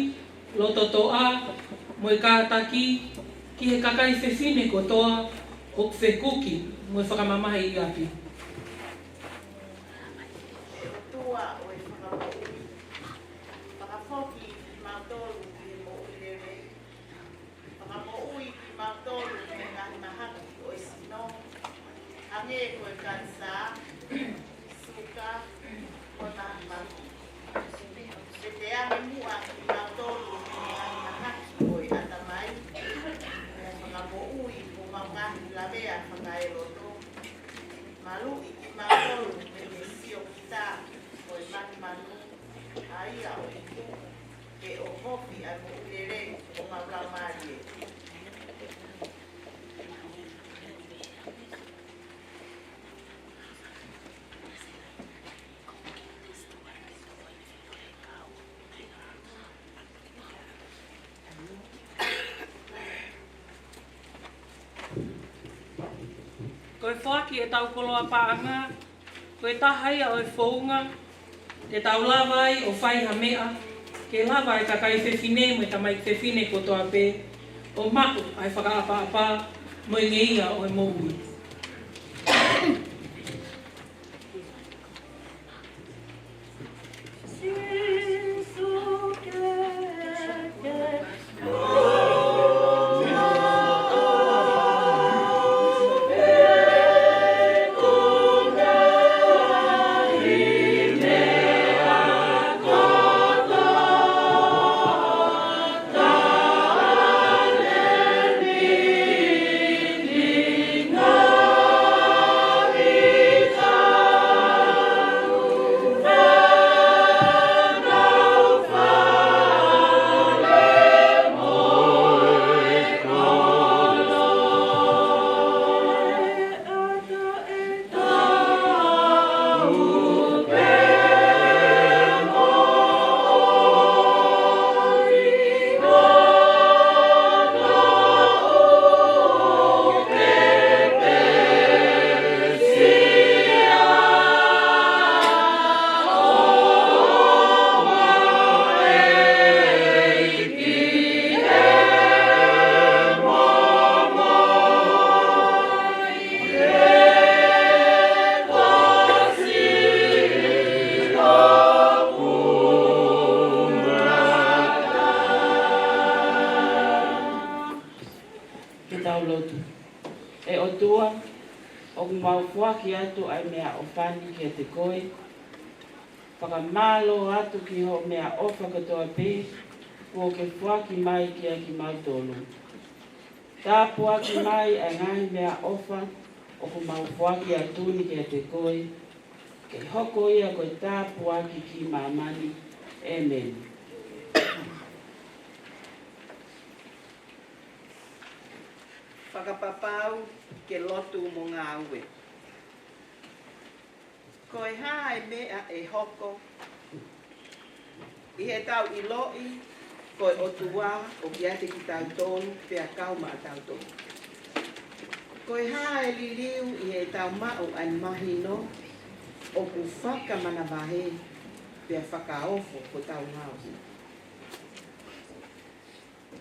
lototoʻa, mo e kātaki ki he kakai fefine kotoa ʻoku fekuki mo e fakamamahi ʻi ʻapi. ʻE ʻOtua ʻo e fakamoʻui, fakafoki kimautolu ki he moʻui lelei. Fakamoʻui kimautolu mei he ngaahi mahaki ʻo e sino, hangē ko e kanisā, suka, mo e mahaki. Ke teange muʻa kimautolu mei he ngaahi mahaki ʻo e ʻatamai, pea fakamoʻui homau ngaahi lavea fakaeloto. Maluʻi kimautolu mei he siokita ʻo e manumanu, ʻa ia ʻoku tuʻu ke ʻohofi ʻa e moʻui lelei ʻo homau laumālie. Ko e foaki ʻetau koloa paʻanga, ko e taha ia ʻo e founga te tau lava ai ʻo fai ha meʻa ke lava e kakai fefine mo e tamaiki fefine kotoa pē ʻo maʻu ʻa e fakaʻapaʻapa mo e ngeia ʻo e moʻui. Ke tau lotu. ʻE ʻOtua, ʻoku mau foaki atu ʻa e meʻaʻofa ni kiate koe. Fakamālō atu ki hoʻo meʻaʻofa kotoa pē kuo ke foaki mai kiate kimautolu. Tāpuakiʻi mai ʻa e ngaahi meʻaʻofa ʻoku mau foaki atu ni kiate koe, ke hoko ia ko e tāpuaki ki māmani. ʻĒmeni. Fakapapau ke lotu mo ngāue. Ko e hā e meʻa ʻe hoko ʻi heʻetau ʻiloʻi ko e ʻOtua ʻoku ʻiate kitautolu pea kau maʻatautolu? Ko e hā e liliu ʻi heʻetau maʻu ʻa e mahino ʻoku fakamanavahē pea fakaofo hotau ngāue?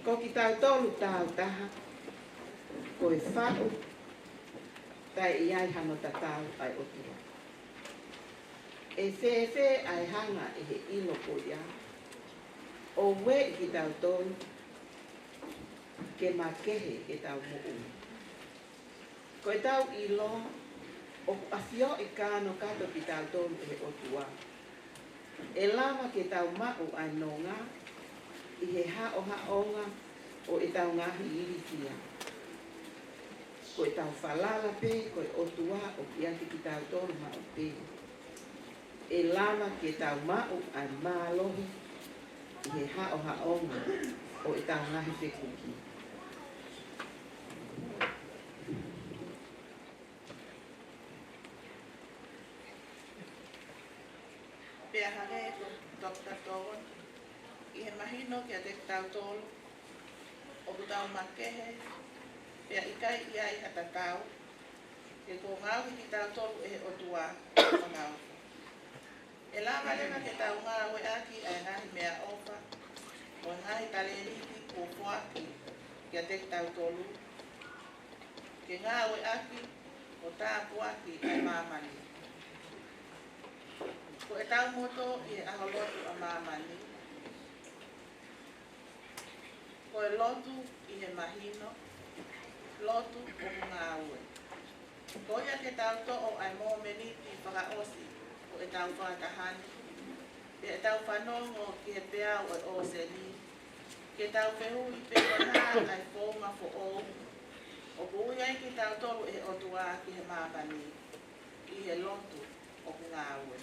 Ko kitautolu tāutaha, ko e faʻu taʻe ʻi ai hano tatau ʻa e ʻOtua. ʻE fēfē ʻa e hanga ʻe he ʻilo ko ia ʻo ueʻi kitautolu ke makehe ʻetau moʻui? Ko ʻetau ʻilo ʻoku ʻafioʻi kānokato kitautolu ʻe he ʻOtua. ʻE lava ke tau maʻu ʻa e nonga ʻi he haʻohaʻonga ʻo ʻetau ngaahi ilifia. Ko ʻetau falala pē ko e ʻOtua ʻoku ʻiate kitautolu maʻu pē. ʻE lava ke tau maʻu ʻa e mālohi ʻi he haʻohaʻonga ʻo ʻetau ngaahi fekuki. Pea hangē ko Toketā Tōna, ʻi he mahino kiate kitautolu ʻoku tau makehe, pea ʻikai ʻi ai ha tatau, he kuo ngaohi kitautolu ʻe he ʻOtua ke tau fakaofo. ʻE lava leva ke tau ngāueʻaki ʻa e ngaahi meʻaʻofa mo e ngaahi talēniti kuo foaki kiate kitautolu, ke ngāueʻaki ʻo tāpuaki ʻa e māmani. Ko ʻetau moto ʻi he ʻAho Lotu ʻa Māmani, ko e lotu ʻi he mahino, lotu ʻoku ngāue. Ko ia ke tau toʻo ʻa e momeniti fakaʻosi ʻo ʻetau fakataha ni, pea ʻetau fanongo ki he peau ʻo e ʻōseni, ke tau fehuʻi pe ko e hā ʻa e founga foʻou ʻoku ui ai kitautolu ʻe he ʻOtua ki he māmani ʻi he lotu ʻoku ngāue.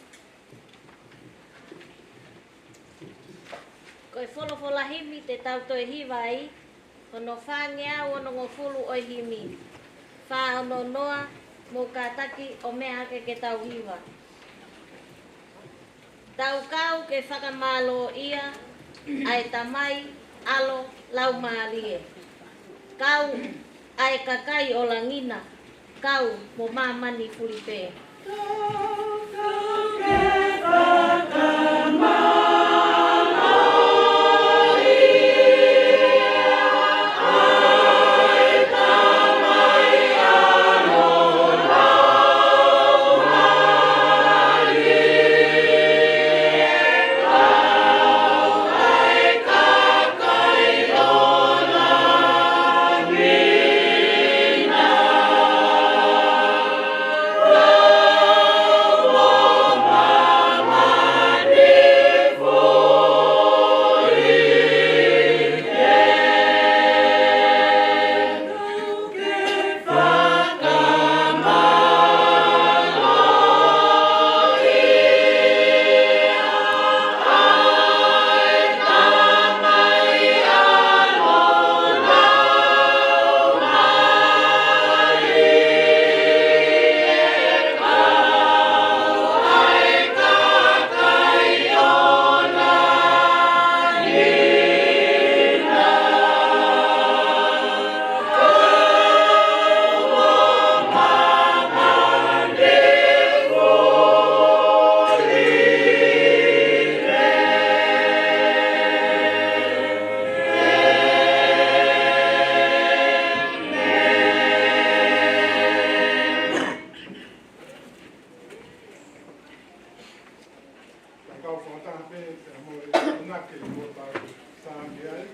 Ko e folofola himi te tau toe hiva ai, hono fāngeau onongofulu ʻo e himi. Fā ono noa, mou kātaki ʻo meʻa hake ke tau hiva. Tau kau ke fakamālōʻia ʻa e Tamai, ʻAlo, Laumālie. Kau ʻa e kakai ʻo langi na, kau mo māmani fulipē. Ka tau fakataha pē, pea mo e ʻamanaki mo tau sānge ai.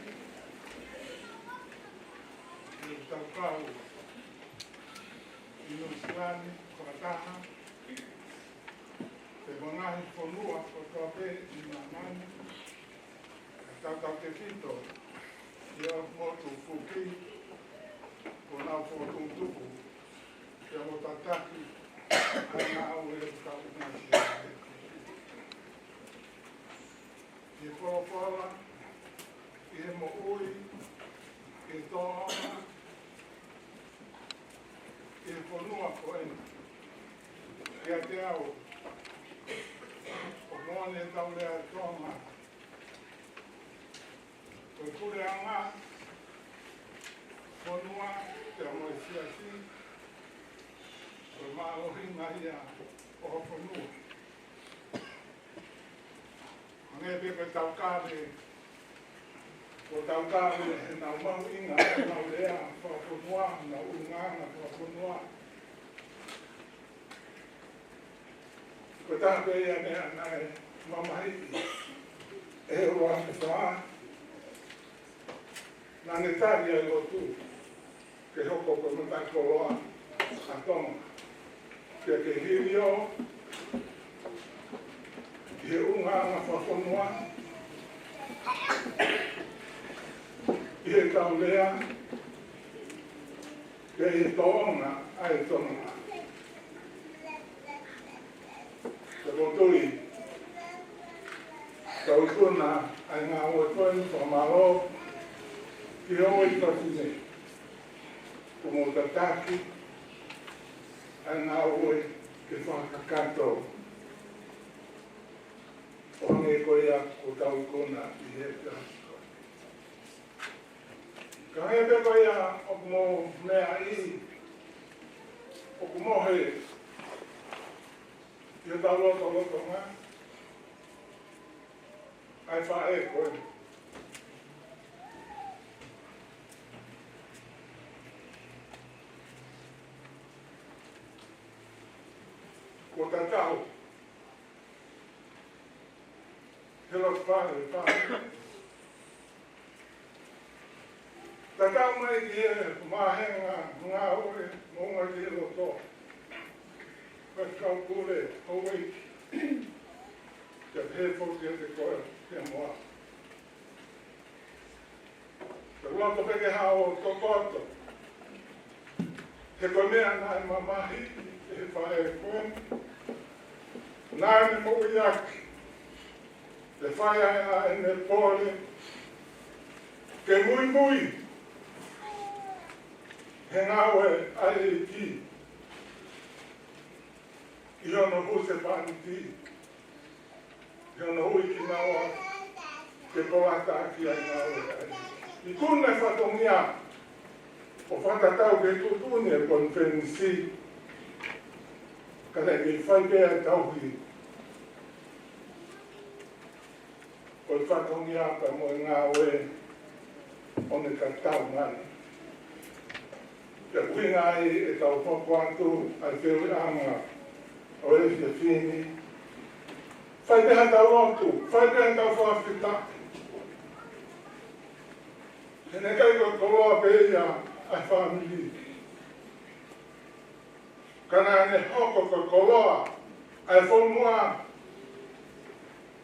ʻI heʻetau kau ʻi Nuʻu Sila ni fakataha, pea mo e ngaahi fonua kotoa pē ʻi māmani, ʻa e tautautefito ki he ʻOtu Motu Fūki, kuo nau fokotuʻutuʻu ke mo tataki ʻa e ngāue ʻa e kau ʻUnivēsi. ʻI he folofola, ʻi he moʻui, ʻi he tōʻonga, ʻi he fonua ko eni. Kiate au, ʻoku moʻoni ʻetau lea Tonga, ko e puleʻanga, fonua, pea mo e siasi, ko e mālohinga ia ʻo e fonua. Hangē pē ko e taukave, ko ʻo tau kau ʻi heʻenau mahuʻinga ʻenau lea fakafonua, ʻenau ʻulungaanga fakafonua. Ko e taha pē ia naʻe mamahiʻi ʻe he ʻUluaki Fā, naʻa ne tali ʻa e lotu ke hoko ko e matakoloa ʻa Tonga. Pea ke hiliō ʻi he ʻulungaanga fakafonua, ʻi heʻetau lea, pea ʻi he tōʻonga ʻa e Tonga. Pea ʻoku tui, tau ikuna ʻa e ngāue ko eni, fakamālō ki he houʻeiki fafine kuo mou tataki ʻa e ngāue ke fakakakato ʻo hangē ko ia kuo tau ikuna ʻi he efiafi ko eni. Ka hangē pē ko ia ʻoku mou meaʻi, ʻoku mohe ʻi hotau lotolotonga ʻa e faʻē ko eni. Kuo tatau he loto fale, fale. Tatau mai ki he vāhenga ngāue, moʻunga ki he loto. Ko e kau pule, houʻeiki, ke pehē foki kiate koe, pea mo au. Ke loto pē ke hao tokoto. He ko e meʻa naʻe mamahiʻi ʻe he faʻē ko eni, naʻa ne moʻui ʻaki, ʻe fai ai ʻa ʻene pole, ke muimui he ngāue ʻa e ʻEiki ʻi hono husepāniti, ʻi hono ui kinaua ke kolata ʻaki ʻa e ngāue ʻa e ʻEiki. Ikuna e fatongia ʻo fakatatau ki he tuʻutuʻuni ʻa e konifelenisi, ka naʻe kei fai pē ʻa e tauhi ʻo e fatongia pea mo e ngāue ʻo ne tatau mai. Pea ʻuhinga ai ʻetau hoko atu ʻa e feohiʻanga ʻo e efiafi ni. Fai pē haʻatau lotu, fai pē haʻatau fakafetaʻi. He naʻe ʻikai ko e koloa pē ia ʻa e fāmili, ka naʻa ne hoko ko e koloa ʻa e fonua,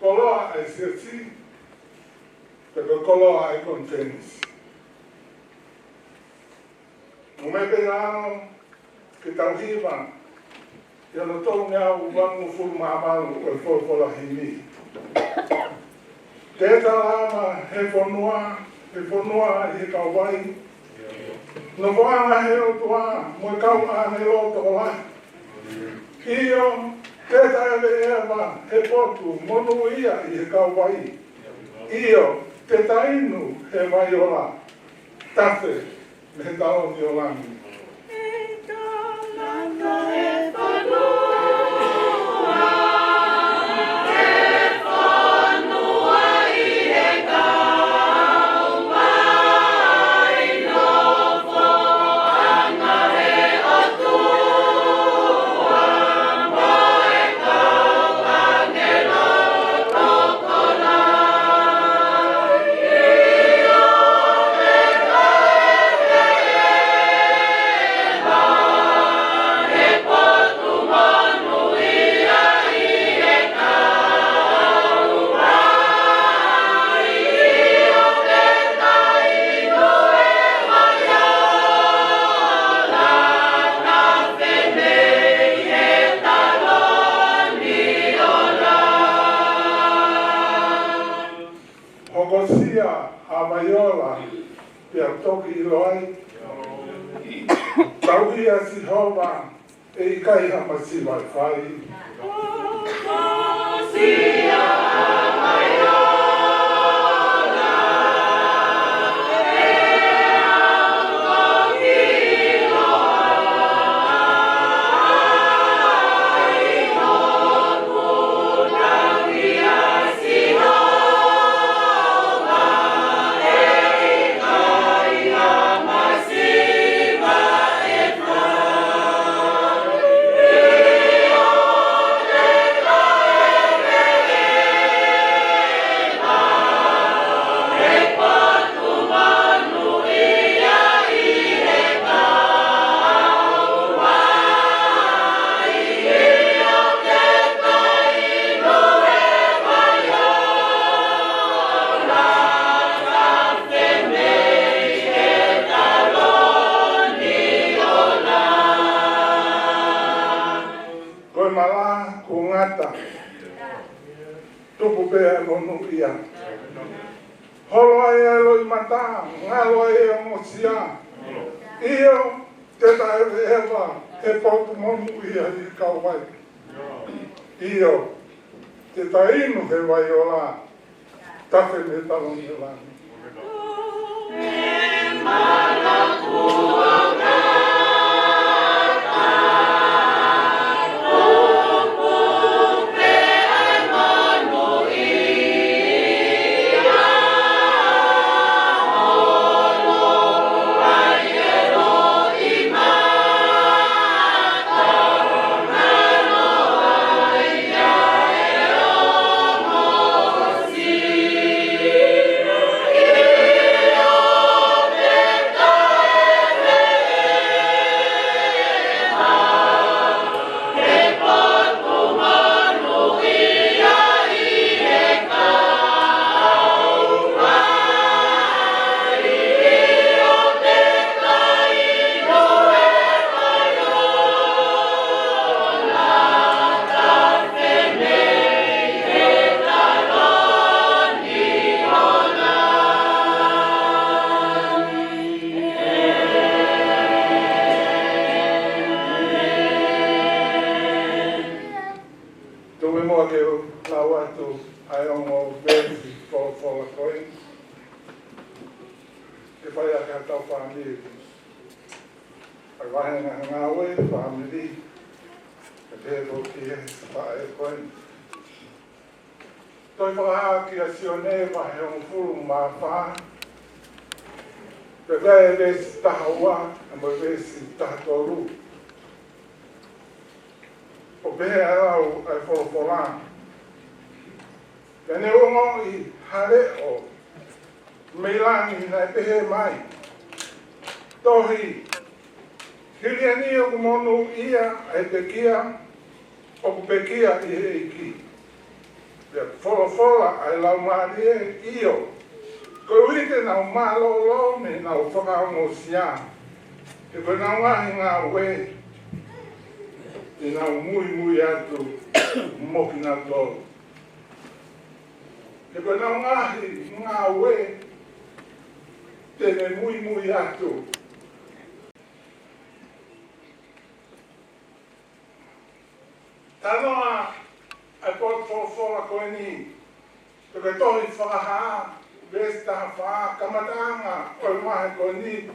koloa ʻa e siasi, pea ko e koloa ʻa e konifelenisi. Mo e meʻa pē naʻa ke tau hiva ʻi hono tolungeau valungofulu mā valu ʻo e folofola himi. Ke tala mai he fonua, he fonua ʻi he kauvai, nofoʻanga he ʻOtua mo e kau ʻāngelo tokolahi. ʻIo, ke taʻeveʻeva he potu monūʻia ʻi he kauvai. ʻIo, ke taʻeinu he vai ola, tafe mei he taloni ʻo langi. Hokosia ha vai ola, pea toki ʻilo ai. Tauhi ʻa Sihova, ʻe ʻikai ha masiva ʻe fai. kuo ngata. Tupu pē ʻa e monūʻia. Holo ai ʻa e loʻimata, ngalo ai ʻa e ongosia. ʻIo, te ta ʻeveʻeva he potu monūʻia ʻi Kalevale. ʻIo, te ta inu he vai ola. Tafe me talo ni la. Tuku muʻa ke u lau atu ʻa e ongo veesi folofola ko ē. Ke fai ʻaki ʻetau fāmili. ʻA e vahenga Ngāue, fāmili. Ke pehē ki he faʻē ko ē. Tohi Fakahā kia Sione vahe hongofulu mā fā. Pea ko e veesi taha ua, mo e veesi taha tolu. ʻOku pehē ʻa e lau ʻa e folofola. Pea ne u ongoʻi ha leʻo mei langi naʻe pehē mai. Tohi, hili eni ʻoku monūʻia ʻa e pekia, ʻoku pekia ʻi he ʻEiki. Pea folofola ʻa e Laumālie, ʻio, koeʻuhi te nau mālōlō mei heʻenau fakaongosia. He ko ʻenau ngaahi ngāue, te nau muimui atu mo kinautolu. He ko ʻenau ngaahi ngāue, te ne muimui atu. Talanoa ʻa e potu folofola ko eni, ko e tohi Fakahā, veesi taha fā, kamataʻanga ʻo e vahe ko eni.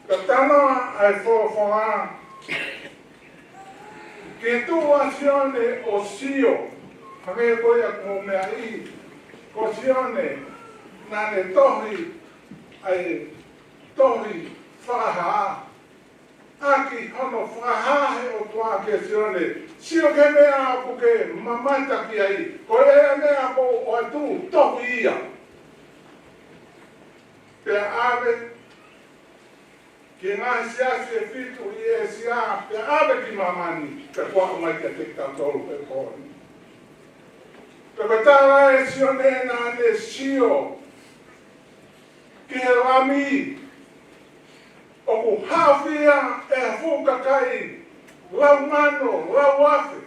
Ka talanoa ʻa e folofola ki he tuʻu ʻa Sione ʻo sio, hangē ko ia ʻoku mou meaʻi, ko Sione, naʻa ne tohi ʻa e tohi Fakahā. ʻAki hono fakahā ʻe he ʻOtua kia Sione, sio ki he meʻa ʻoku ke mamata ki ai, ko e meʻa ʻoku ʻoatu, tohi ia. Pea ʻave ki he ngaahi siasi ʻe fitu ʻi ʻĒsia, pea ʻave ki māmani, pea kuo aʻu mai kiate kitautolu he pō ni. Pea ko e tala ʻe Sione naʻa ne sio ki he Lami ʻoku haʻofia ʻe ha fuʻu kakai lau mano, lau afe,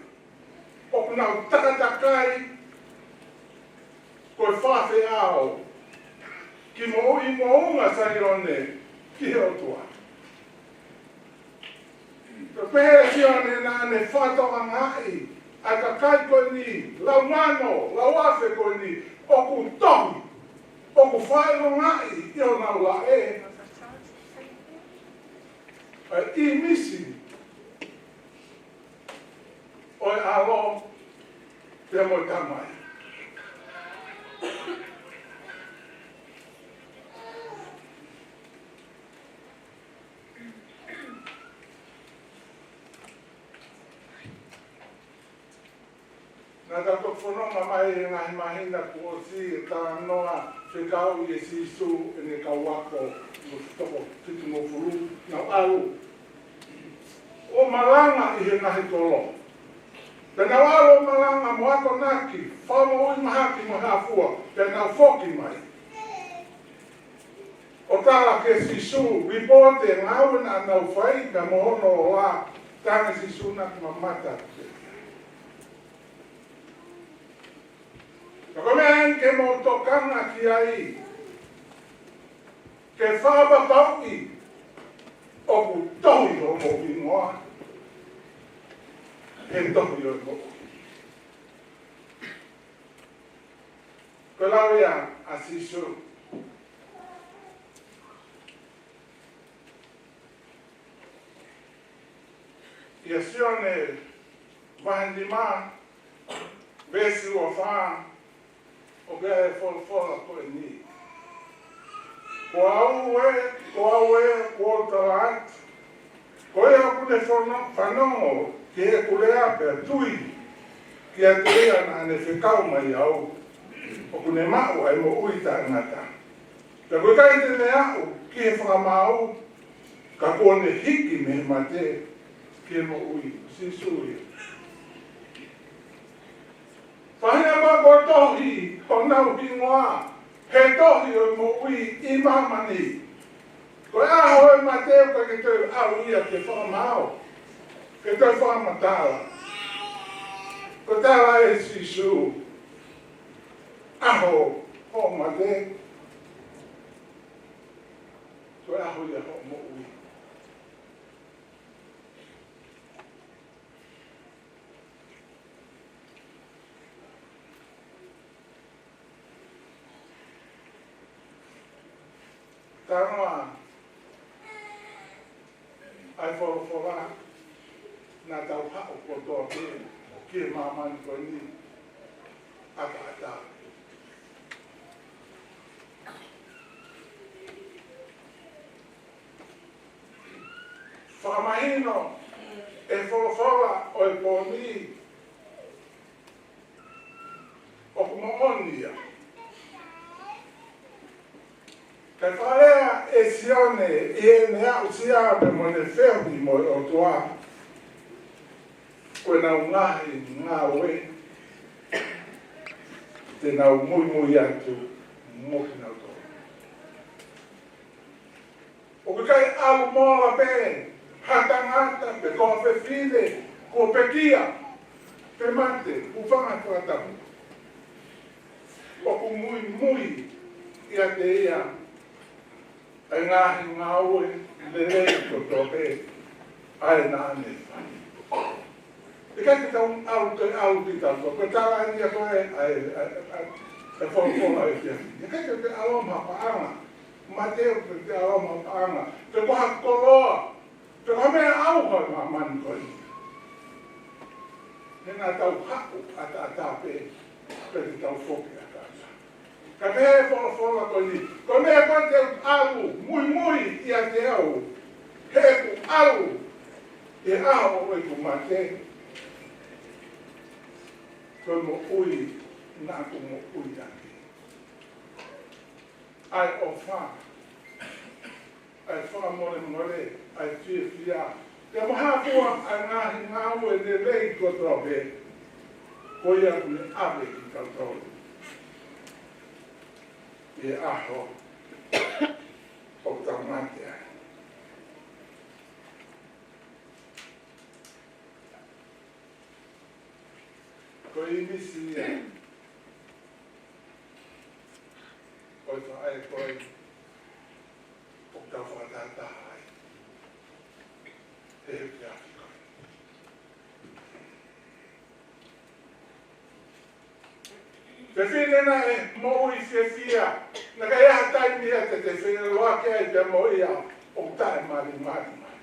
ʻoku nau takatakai ko e fafeʻao ki moʻui moʻunga Saione ki he ʻOtua. Pea pehē ʻe Sione naʻa ne fakatokangaʻi ʻa e kakai ko eni, lau mano, lau afe ko eni, ʻoku tohi, ʻoku fakaʻilongaʻi ʻi honau laʻe ʻa e ʻīmisi ʻo e ʻAlo pea mo e Tamai. Naʻa tau toki fononga mai he ngaahi māhina kuo ʻosi ʻi he talanoa fekauʻi ʻe Sīsū ʻene kau ako, ʻi he toko fitungofulu, naʻa nau ʻalu ʻo malanga ʻi he ngaahi kolo. Pea naʻa nau ʻalu ʻo malanga mo akonaki, fakamoʻui mahaki mo e hā fua, pea nau foki mai ʻo tala kia Sīsū, lipooti e ngāue naʻa nau fai, pea mo hono ola. Tala ange ʻe Sīsū naʻa ku mamata atu. Ka ko e meʻa eni ke mou tokanga ki ai, ke fakapapauʻi ʻoku tohi hoʻomou hingoa he tohi ʻo e moʻui. Ko e lau ia ʻa Sīsū. ʻIa Sione vahe nima, veesi ua fā, ʻoku ʻi ai e folofola ko eni. Ko au ē, ko au ē, kuo u tala atu. Ko ia ʻoku ne fano-, fanongo ki heʻeku lea pea tui kiate ia naʻa ne fekau mai au, ʻoku ne maʻu ʻa e moʻui taʻengata. Pea ʻoku ʻikai te ne aʻu ki he fakamaau, ka kuo ne hiki mei he mate ki he moʻui. Sīsū ia. Faʻahinga ko ē kuo tohi honau hingoa he tohi ʻo e moʻui ʻi māmani, ko e ʻaho ʻo e mate ʻoku ʻikai ke toe aʻu ia ki he fakamaau ke toe fakamatala. Ko e tala ʻe Sīsū, ʻaho hoʻo mate, ko e ʻaho ia hoʻo moʻui. Talanoa ʻa e folofola, naʻa tau haʻu kotoa pē ki he māmani ko eni ʻataʻatā. Fakamahino ʻe he folofola ʻo e pō ni ʻoku moʻoni ia. Kae fakalea ʻe Sione ʻi heʻene aʻusia pea mo ʻene feohi mo e ʻOtua, ko ʻenau ngaahi ngāue te nau muimui atu mo kinautolu. ʻOku ʻikai ʻalu mola pē ha tangata pe ko ha fefine kuo pekia pe mate, hūfanga he fakatapu. ʻOku muimui ʻiate ia ʻa e ngaahi ngāue lelei kotoa pē ʻa ia naʻa ne fai. ʻIkai ke tau ʻalu, ke ʻalu kitautolu. Ko e tala ia ko ē ʻa e, ʻa e, ʻa e, ʻa e folofola ʻa e efiafi ni. ʻIkai ke te ʻalu mo ha paʻanga. Mate, ʻikai ke te ʻalu mo ha paʻanga. Pe ko ha koloa. Pe ko ha meʻa ʻauha ʻi māmani ko eni. He naʻa tau haʻu ʻataʻatā pē, pea te tau foki ʻataʻatā. Ka pehē ʻe he folofola ko eni, ko e meʻa ko ē te u ʻalu, muimui ʻiate au, heʻeku ʻalu ʻi he ʻaho ʻo ʻeku mate, ko e moʻui naʻa ku moʻui ʻaki. ʻA e ʻofa, ʻa e fakamolemole, ʻa e fiefia, pea mo e hā fua ʻa e ngaahi ngāue lelei kotoa pē, ko ia ʻoku ne ʻave kitautolu ʻi he ʻaho ʻoku tau mate ai. Ko e ʻīmisi ia ʻo e faʻē ko ē ʻoku tau fakatātā ai he efiafi ko ē. Fefine naʻe moʻui fiefia, naʻe ʻikai ha taimi ia te te feʻiloaki ai pea mo ia ʻoku taʻemalimali mai.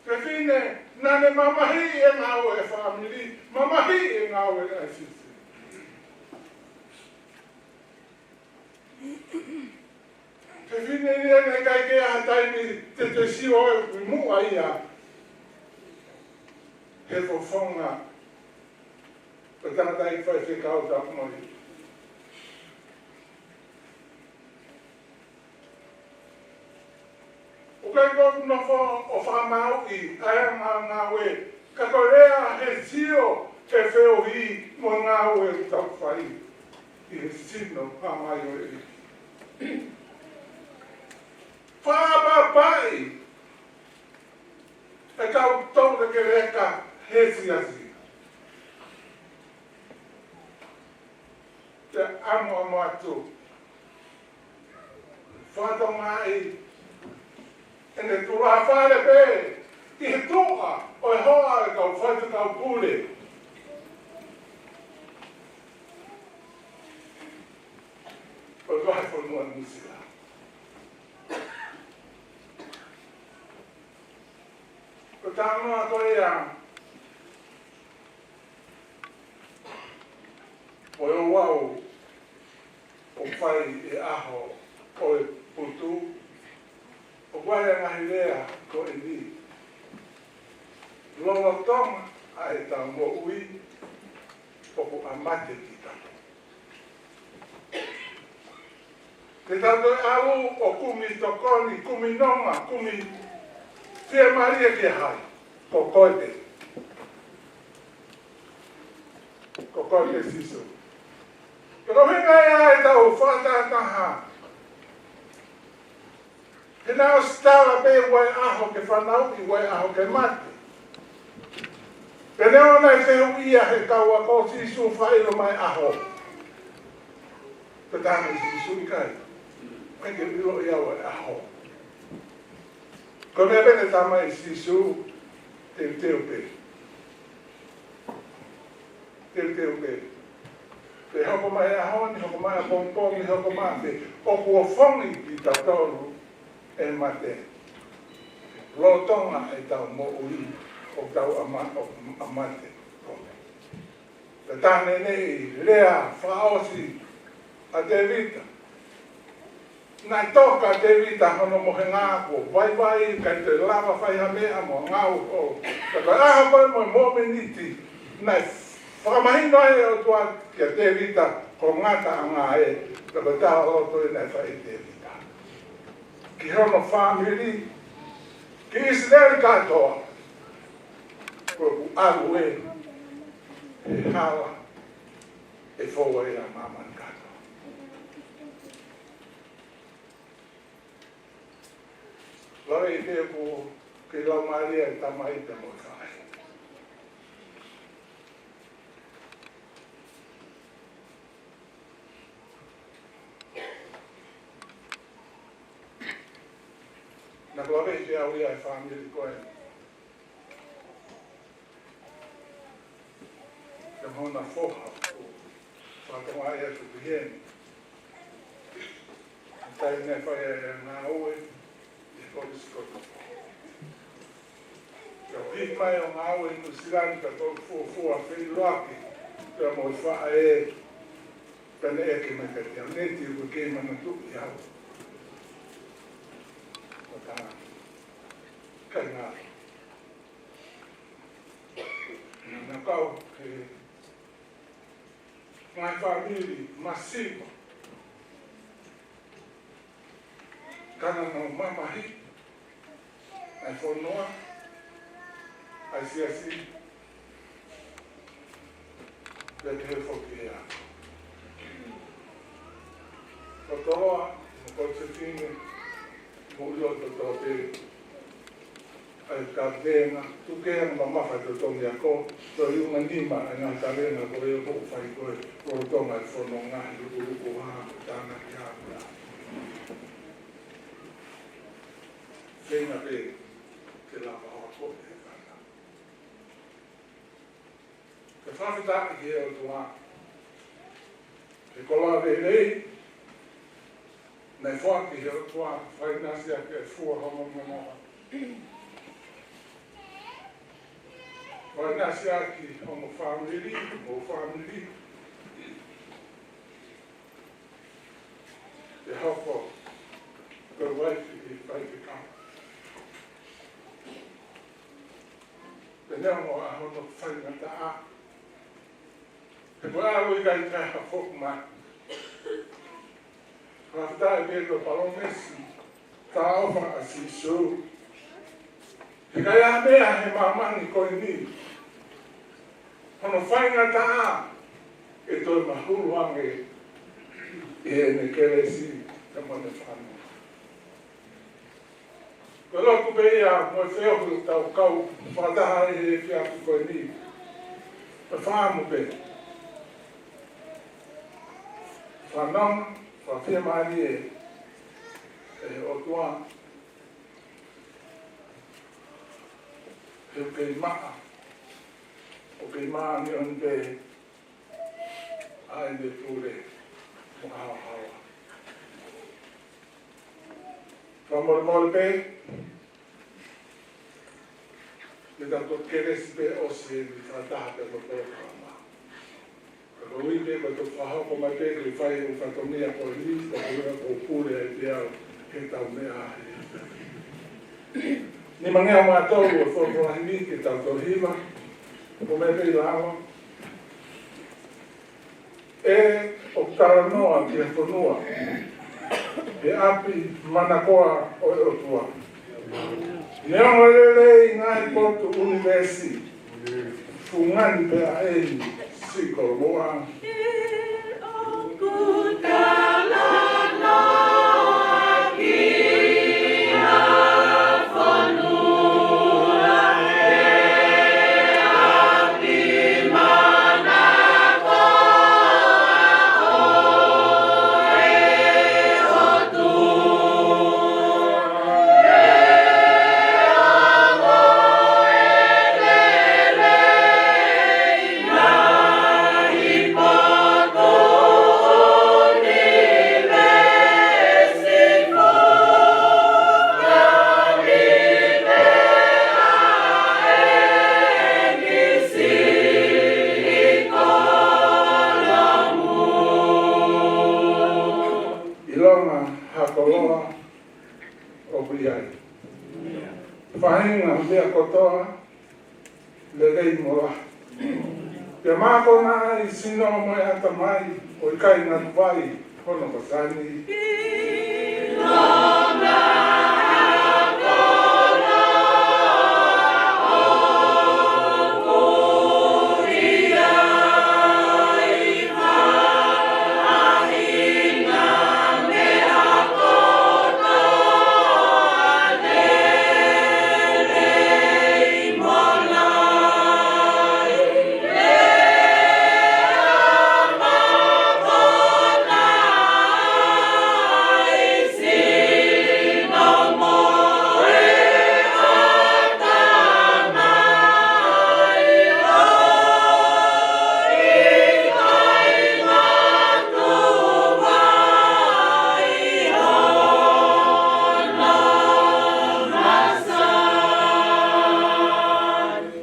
Fefine naʻa ne mamahiʻi e ngāue e fāmili, mamahiʻi e ngāue e sisi. Fefine ia naʻe ʻikai ke ʻi ai ha taimi te te sio ai ʻoku muʻa ia he fofonga ʻo e tangataʻeiki faifekau tapu mai. ʻOku ʻikai ko ʻeku nofo ʻo fakamāuʻi ʻa e ngā-, ngāue, ka ko e lea he sio, he feohi mo e ngāue ʻoku tau fai ʻi he sino hā mai ʻo e ʻEiki. ʻE kau tau te ke leka he siasi. Te amo amo atu. Fatongia ʻi ʻene tulafale pē ʻi he tuʻa ʻo e hoa ʻo e kau faifekau pule ʻo e vahefonua Nuʻusila. Ko e talanoa ko ia ʻo e ouau ʻoku fai he ʻaho ʻo e putu, ʻoku ʻi ai e ngaahi lea ko eni: Lolotonga ʻetau moʻui ʻoku ʻa mate kitautolu. Te tau toe ʻalu ʻo kumi tokoni, kumi nonga, kumi fiemālie ki he ʻaho. Ko koe pē. Ko koe pē Sīsū. Ko e ʻuhinga ia ʻetau fakatahataha. He naʻe ʻosi tala pē ʻoku ʻi ai e ʻaho ke fanauʻi, ʻoku ʻi ai e ʻaho ke mate. Pea neongo naʻe fehuʻia he kau ako ʻo Sīsū, fai ʻilo mai e ʻaho. Pea talaange ʻe Sīsū, ʻikai. ʻIkai ke u ʻilo ia ʻa e ʻaho. Ko e meʻa pē naʻe tala mai ʻe Sīsū, teuteu pē. Teuteu pē. Pea hoko mai e ʻaho ni, hoko mai e pongipongi, hoko mai pē. ʻOku ʻofongi kitautolu ʻe he mate. Lolotonga ʻetau moʻui ʻoku tau ʻa ma-, ʻoku ʻa mate. Pea talaange ʻe he lea fakaʻosi ʻa Tēvita. Naʻe toka ʻa Tēvita hono mohenga kuo vaivai, ʻikai toe lava fai ha meʻa mo ngāue. Ka ko e ʻaho ko ē mo e mōmeniti naʻe fakamahino ai ʻe he ʻOtua kia Tēvita kuo ngataʻanga ē, ka ko e tala loto ē naʻe fai ʻe Tēvita ki hono fāmili, ki ʻIsileli kātoa, kuo u ʻalu ē he hala ʻe fou ai ʻa māmani kātoa. Lave ʻi he ʻoku kei laumālie e tamai pea mo e faʻē. Naʻa ku lave ʻi he ʻaho ia e fāmili ko ē. Pea mo hona foha ʻoku fatongia atu ki heni. Taimi naʻe fai ai e ngāue ʻi he Kolisi ko Tupou. Pea hiki mai ʻo ngāue ʻi Nuʻusila ni ka tau fuofua feʻiloaki pea mo e faʻē, pea ne ʻeke mai kiate au, Neti, ʻoku ke manatuʻi au? Ko e tangata. ʻIkai ngalo. Naʻa nau kau he ngaahi fāmili masiva. Ka naʻa nau mamahi ʻa e fonua, ʻa e siasi, pea ke he foki ea. Ko Toloa, mo Kolisi Fine, mo ʻIlo Toto pē. ʻA e kavenga, tuku ke anga mamafa e totongi ako, ko e liunga nima ʻa e ngaahi kavenga ko ē ʻoku fai ko ē, ko e tonga e fononga, he lukuluku ha, ko e tānaki ha, ko e. Feinga pē, ke lava ʻo ako e kāinga. Ke fakafetaʻi ki he ʻOtua. He koloa lelei, naʻe foaki he ʻOtua, fakaʻinasi ʻaki e fua hono momoa. Fakaʻinasi ʻaki homo fāmili, mo fāmili. ʻE hoko ko e uaifi ʻi he faifekau. Pea neongo ʻa hono faingataʻa, he ko e ʻalu ʻikai ke ha foki mai. Fakafetaʻi pē ko e palōmesi, talaʻofa ʻa Sīsū. He ʻikai ha meʻa he māmani ko eni, hono faingataʻa, ʻe toe mahulu ange ʻi heʻene kelesi, pea mo ʻene fānau. Ko e lotu pē ia mo e feohi ʻoku tau kau fakataha ai he efiafi ko eni. Pea fakaʻamu pē. Fanongo, fakafiemālie ʻe he ʻOtua. He ʻoku kei maʻa, ʻoku kei māʻoniʻoni pē ʻa ʻene pule mo haohaoa. Fakamolemole pē, me tau toki kelesi pē ʻosi eni fakataha pē mo e polokalama. Ka ko e ʻuhi pē ko e toki fakahoko mai pē ko e fai ʻo e fatongia ko eni, ka ko e ʻuhi ko e pule ai pē au ke tau meʻa he. Nimangeau mā tolu ʻo e folofola himi ke tau tohi hiva, ko e meʻa pē ʻi lalo. ʻE ʻoku talanoa ki he fonua, he ʻapi manakoa ʻo e ʻOtua. Neongo lelei ngaahi potu ʻunivēsi, fungani pē ʻa eni siʻi koloa. ʻIlonga ha koloa ʻoku ʻi ai. Faʻahinga meʻa kotoa lelei mo lahi. Pea mākona ai sino mo e ʻatamai, ʻo ʻikai ngata ai hono masani.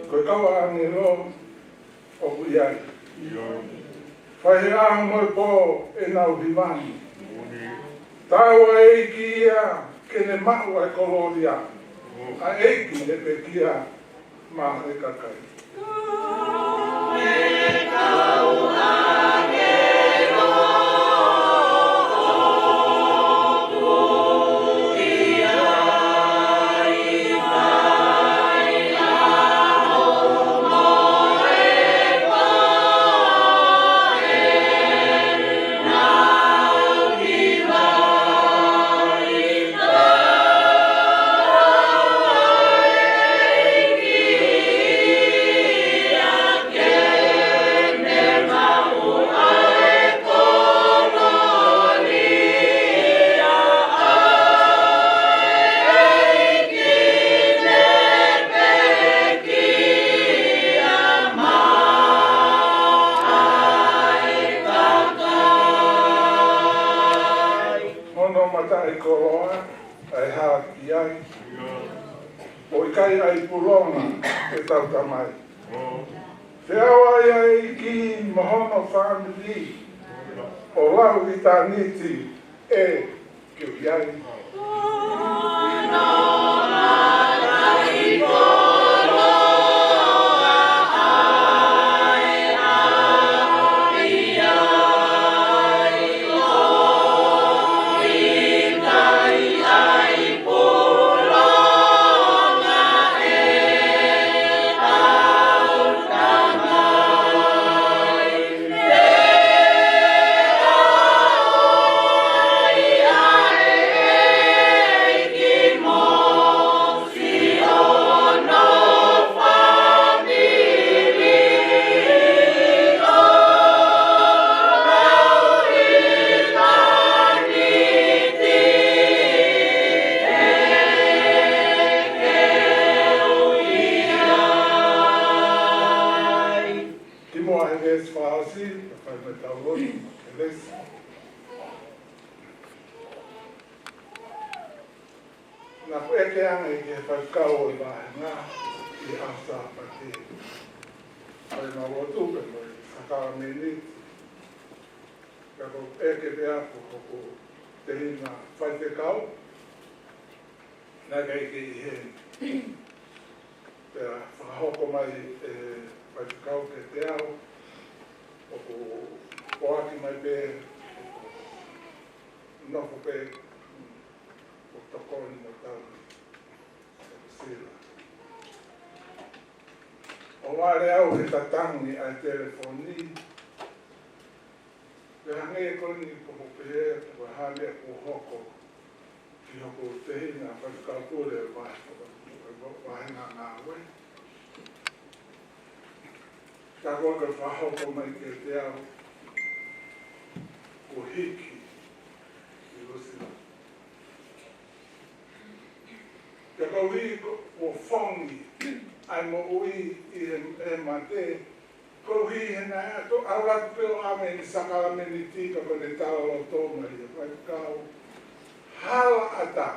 Ko e kau ʻāngelo ʻoku ʻi ai. Fai he ʻaho mo e pō ʻenau hiva ni. Tau ʻa e ʻEiki ia ke ne maʻu ʻa e kolōlia. ʻA e ʻEiki ne pekia maʻa e kakai. Hono mataʻikoloa ʻa e hā ki ai. ʻO ʻikai ʻai pulonga ʻe tau Tamai. Feʻao ai ʻa e ʻEiki mo hono fāmili ʻo lau ʻitāniti ʻe keu ʻi ai. Kauloni, Kelesi. Naʻa ku ʻeke ange ki he faifekau ʻo e vāhenga ʻi he ʻaho Sāpate. ʻA ia naʻa ku lotu pē mo e sākalamēniti. Ka ko e ʻeke pē ʻaku ko hoku tehina faifekau, naʻe ʻikai ke ʻi heni. Pea fakahoko mai ʻe he faifekau kiate au, ʻoku poaki mai pē, ʻoku nofo pē, ʻoku tokoni mo tau, ʻoku sila. ʻO vale au he tatangi ʻa e telefoni, pea hangē ko eni ko hoku pehē, ko e hā e meʻa kuo hoko ki hoku tehina faifekau pule ʻo e vā-, vāhenga ngāue. Ka ko e fakahoko mai kiate au, kuo hiki ʻi Nuʻu Sila. Pea koeʻuhi ko, kuo fongi ʻa e moʻui ʻi he, he mate, koeʻuhi he naʻe ʻalu atu pē ʻo ʻave ʻene sākalamēniti ka ko ʻene talaloto mai ʻa e faifekau, hala ʻatā.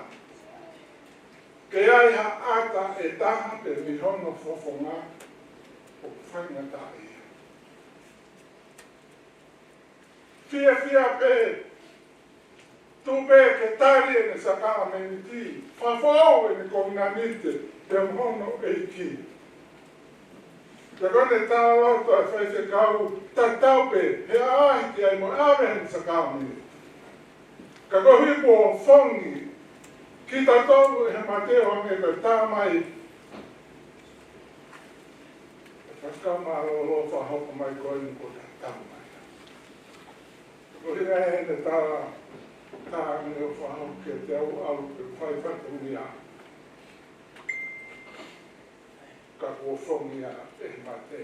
Ke ʻi ai ha ʻata ʻe taha pē mei hono fofonga ʻoku faingataʻaʻia. Fiefia pē, tuʻu pē ke tali ʻene sākalamēniti, fafou ʻene kovinānite pea mo hono ʻEiki. Pea ko ʻene talaloto ʻa e faifekau, tatau pē, he ʻaʻahi ki ai mo e ʻave ʻene sākalamēniti. Ka koeʻuhi kuo fongi kitautolu ʻe he mate ʻo hangē ko e tā mai ʻe he faifekau mālōlō fakahoko mai ko eni kuo tatau mai. Ko e ʻuhinga ʻene tala, tā ange ʻo fakahoko kiate au, ʻalu ke fai fatongia. Ka kuo fongi ia ʻe he mate,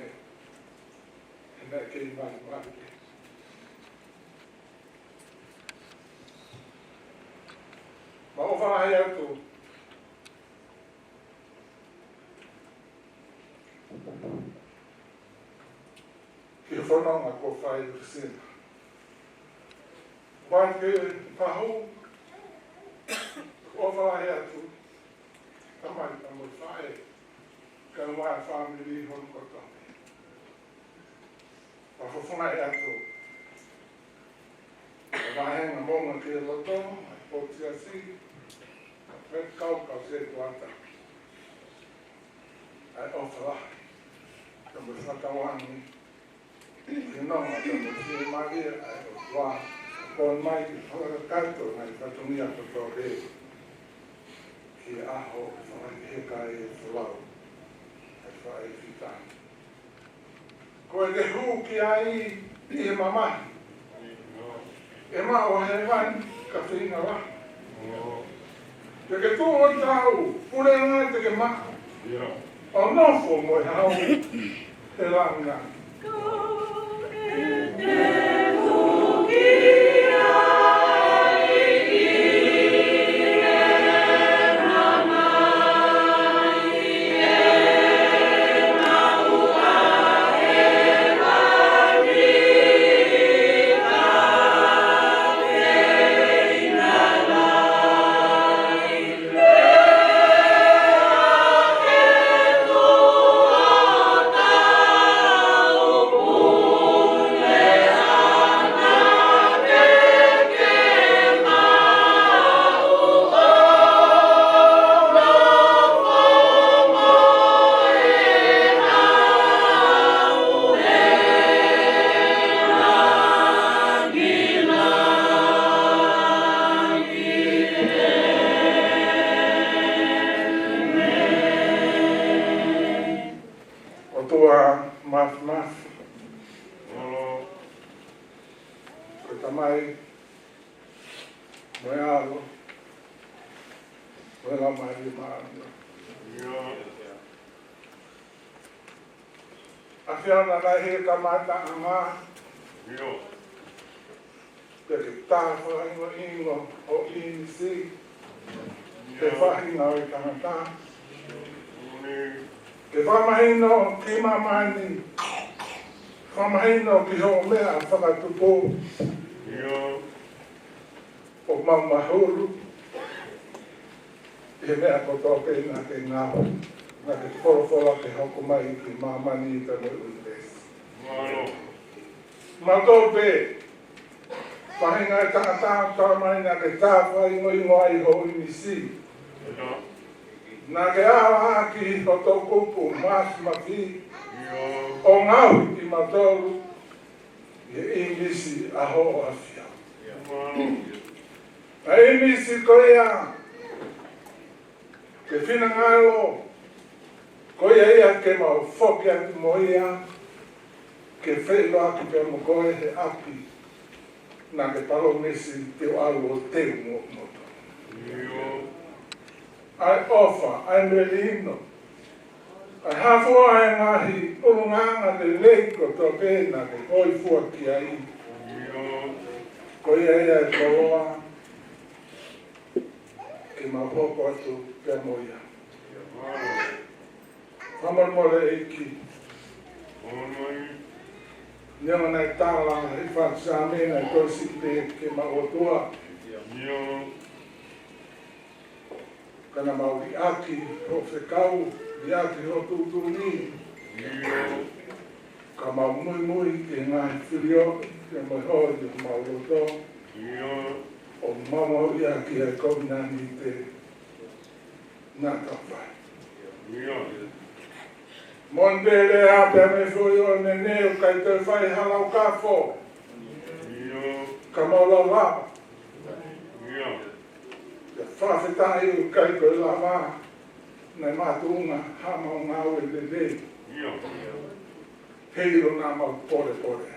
he naʻe kei malimali pē. Mau ʻofa lahi atu ki he fononga kuo fai ʻi Sina. Vai ke pahu, ʻofa lahi atu, tamai, tamai faʻē, kae ʻumaʻā e fāmili hono kotoa pē. Fakafofongaʻi atu ʻa e vāhenga Moʻunga Kei Loto, ʻa e potu siasi, ʻa e faifekau, kau setuata. ʻA e ʻofa lahi, ka mo e fakatauange, ke nonga, ka mo e fiemālie ʻa e ʻOtua, ko e mai ke fakakakato ngaahi fatongia kotoa pē ki he ʻaho fakaheka e folau ʻa e faʻē fitani. Ko e ke hū ki ai ʻi he mamahi, ʻe maʻu ʻa hēvani ka feinga lahi. Te ke tuʻu ʻo tau, puleʻanga te ke maʻu. ʻO nofo mo e hau he langilangi. ʻOtua Māfimafi, ko e Tamai, mo e ʻAlo, mo e Laumālie Māʻoniʻoni. ʻAfio ʻa e ʻAfiona ʻi he kamataʻanga, pea ke tā fakaʻingoʻingo ho ʻīmisi he faʻahinga ʻo e tangata, ke fakamahino ki māmani Fakamahino ki hoʻo meʻa fakatupu. ʻIo. ʻOku mau mahulu ʻi he meʻa kotoa pē naʻa ke ngāue, naʻa ke folofola ke hoko mai ki māmani pea mo e ʻunivēsi. Mālō. Mālō pē. Faʻahinga e tangata ʻoku talamai naʻa ke tāfai ingoingo ai ho ʻīmisi. Naʻa ke ala ʻaki ho toʻukupu māfimafi ʻo ngaohi kimautolu ʻi he ʻīmisi ʻa hoʻo ʻAfio. ʻA e ʻīmisi ko ia ke finangalo, ko ia ia ke mau foki atu mo ia, ke feʻiloaki pea mo koe he ʻapi naʻa ke palōmesi te u ʻalu ʻo teu mo, mo. ʻA e ʻofa, ʻa e melino, ʻa e hafua ʻa e ngaahi ʻulungaanga lelei kotoa pē naʻa ke hōifua ki ai. Ko ia ia e koloa ke mau hoko atu pea mo ia. Fakamolemole ʻEiki. Neongo naʻe tala ʻi he Fatu Saame naʻe toe siʻi pē ke mau ʻOtua, ka naʻa mau liʻaki hoʻo fekau, liʻaki hoʻo tuʻutuʻuni. Ka mau muimui ki he ngaahi filioʻi, ke mau hoi ʻi homau loto. ʻO mau mau ia ki he kovinānite naʻa tau fai. Mo e pele a pea mei foʻi ʻo nene ʻoku ʻikai toe fai ha lau kafo. Ka mau lau lava. Pea fakafetaʻi ʻoku ʻikai toe lava naʻe makatuʻunga haʻamau ngāue lelei. He ʻilo naʻa mau polepole.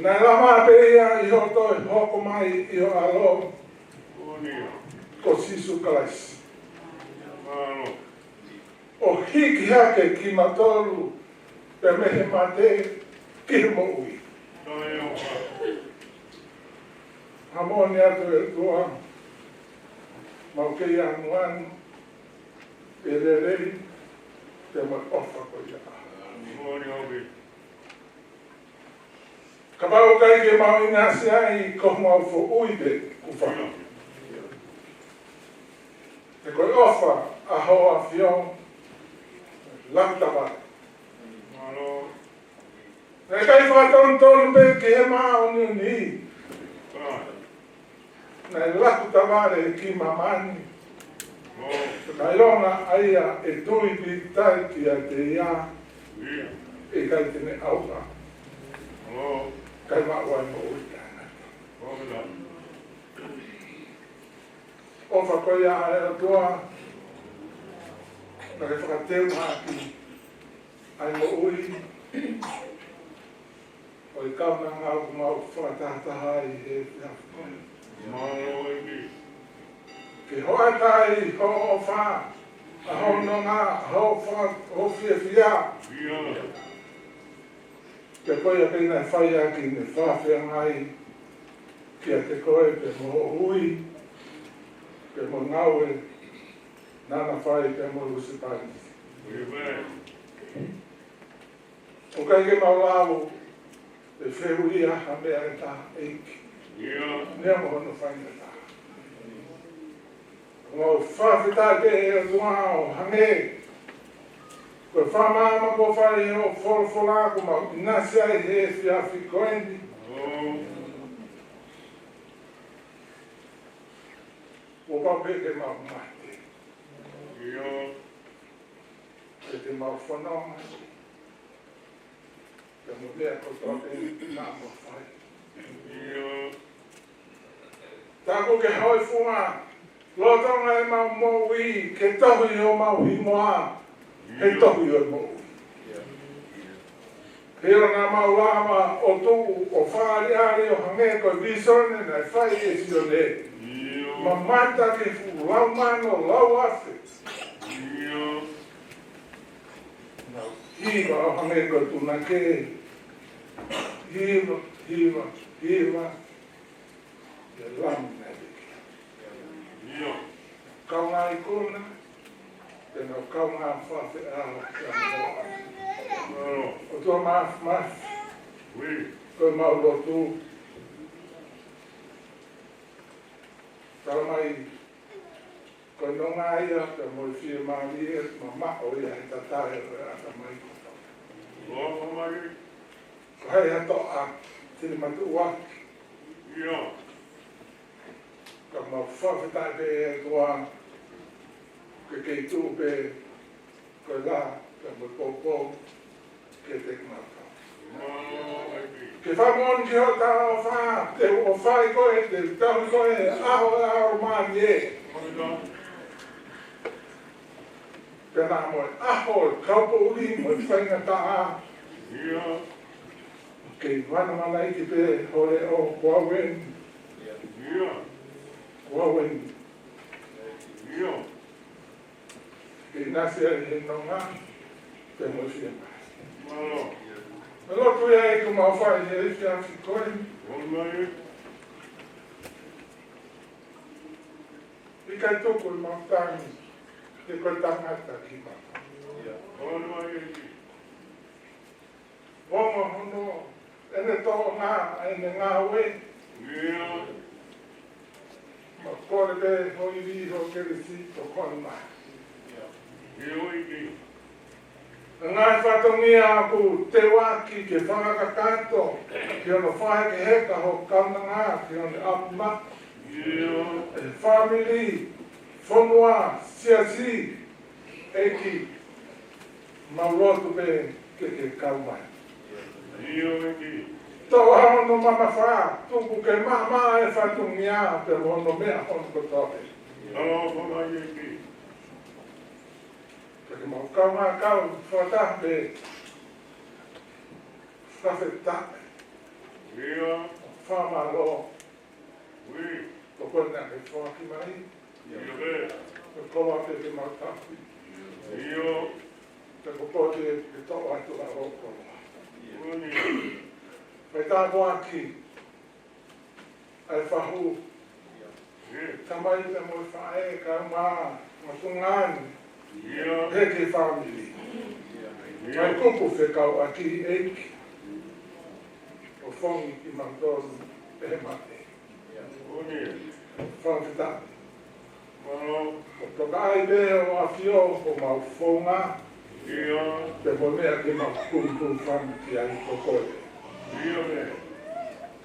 Naʻe lava pē ia ʻi hoʻo toe hoko mai ʻi ho ʻAlo ko Sīsū Kalaisi ʻo hiki hake kimautolu pea mei he mate ki he moʻui. Hā moʻoni atu ʻe ʻOtua, mau kei anuanu ʻi he lelei pea mo e ʻofa ko ia. Kapau ʻoku ʻikai ke mau ʻinasi ai, ko homau foʻui pē kuo fai. He ko e ʻofa ʻa hoʻo ʻAfio, laku tavale. Naʻe ʻikai fakatonutonu pē ki he māʻoniʻoni. Naʻe laku tavale ki māmani. Ka ʻilonga ʻa ia ʻe tui pīkitai kiate ia, ʻe ʻikai te ne ʻauha, kae maʻu ʻa e moʻui taʻengata. ʻOfa ko ia ʻa e ʻOtua, naʻa ke fakateuʻaki ʻa e moʻui ʻo e kaunanga ʻoku mau fakatahataha ai he efiafi ko eni. Ke hoʻata ai hoʻo ʻofa, ʻa hoʻo nonga, hoʻo fa-, hoʻo fiefia. Pea ko ia pē naʻe fai ʻaki ʻene fakafeangai kiate koe pea mo hoʻo ui, pea mo e ngāue naʻa na fai pea mo Lusipani. ʻOku ʻikai ke mau lau ʻe fehuʻia ha meʻa ʻe taha, ʻEiki. Neongo hono faingataʻa. Mau fakafetaʻi ʻe ʻOtua ʻo hangē ko e fakamaama kuo fai ʻe hoʻo folofola kuo mau ʻinasi ai he efiafi ko eni. Kuo pau pē ke mau mate, ke te mau fononga pea mo e meʻa kotoa pē naʻa mau fai. Taku ke hōifua, lolotonga ʻemau moʻui, ke tohi homau hingoa he tohi ʻo e moʻui. He ʻoua naʻa mau lava ʻo tuʻu ʻo fakaʻaliʻali ʻo hangē ko e vīsone naʻe fai ʻe Sione. Mamata ki he fuʻu lau mano, lau afe. Nau hiva ʻo hangē ko e punake. Hiva, hiva, hiva. Ke lami nai liki. Kaungā ikuna, pea nau kaungā fakafeʻao ki he ʻAlo. ʻOtua Māfimafi, ko ʻemau lotu, tala mai ko e nonga ia pea mo e fiemālie, mamaʻo ia he tatae ʻo e ʻatamai kotoa. Ko hai ha toʻa, tili matuʻa, ka mau fakafetaʻi pē ʻOtua, ke kei tuʻu pē ko e lā, pea mo e poupou, ke te kau. Ke fakamoʻoni ki hoʻo talaʻofa, te u ʻofa ʻi koe, te u tauhi koe, ʻaho ʻaho mālie. Pea naʻa mo e ʻaho, kau poʻuli, mo e faingataʻa. Kei manamanaʻi ki pē, hole ʻo kuauen. Kuauen. Ke nasi ai he nonga, pea mo e fiemālie. Mālō. Mālō, ko ia ʻoku mau fai he efiafi ko eni. ʻIkai tuku ʻemau tangi, he ko e tangata kimautolu. Ongo hono, ʻene tōʻonga, ʻene ngāue. Mau kole pē ho ivi, ho kelesi, tokoni mai. Ngaahi fatongia ʻoku teuaki ke fakakakato, ki hono fakahekeheka ho kaunanga, ki hono ʻapi maʻa. ʻE fāmili, fonua, siasi, ʻEiki, mau lotu pē ke ke kau mai. ʻIo, ʻEiki. Toʻo hono mamafa, tuku ke maʻamaʻa e fatongia pea mo hono meʻa hono kotoa pē. ʻAlofa mai, ʻEiki. Pea ke mau kau mai kau fakataha pē. Fakafetaʻi. ʻIo. Fakamālō. Ko koe naʻa ke foaki mai. ʻIo pē. Ko koe pē ke mau taki. ʻIo. Pea ko koe ke toʻo atu ʻa ho koloa. Fai tāpuaki ʻa e fahu. Tamai pea mo e faʻē kae ʻumaʻā mo e tuongaʻane. ʻIo. He ki he fāmili. ʻIo. Mai kupu fekauʻaki ʻEiki. ʻO fongi kimautolu ʻe he mate. Fakafetaʻi. Ko e tokaʻi pē ʻo ʻAfio ko homau founga. Pea ko e meʻa ke mau kumi hūfanga ki ai ko koe.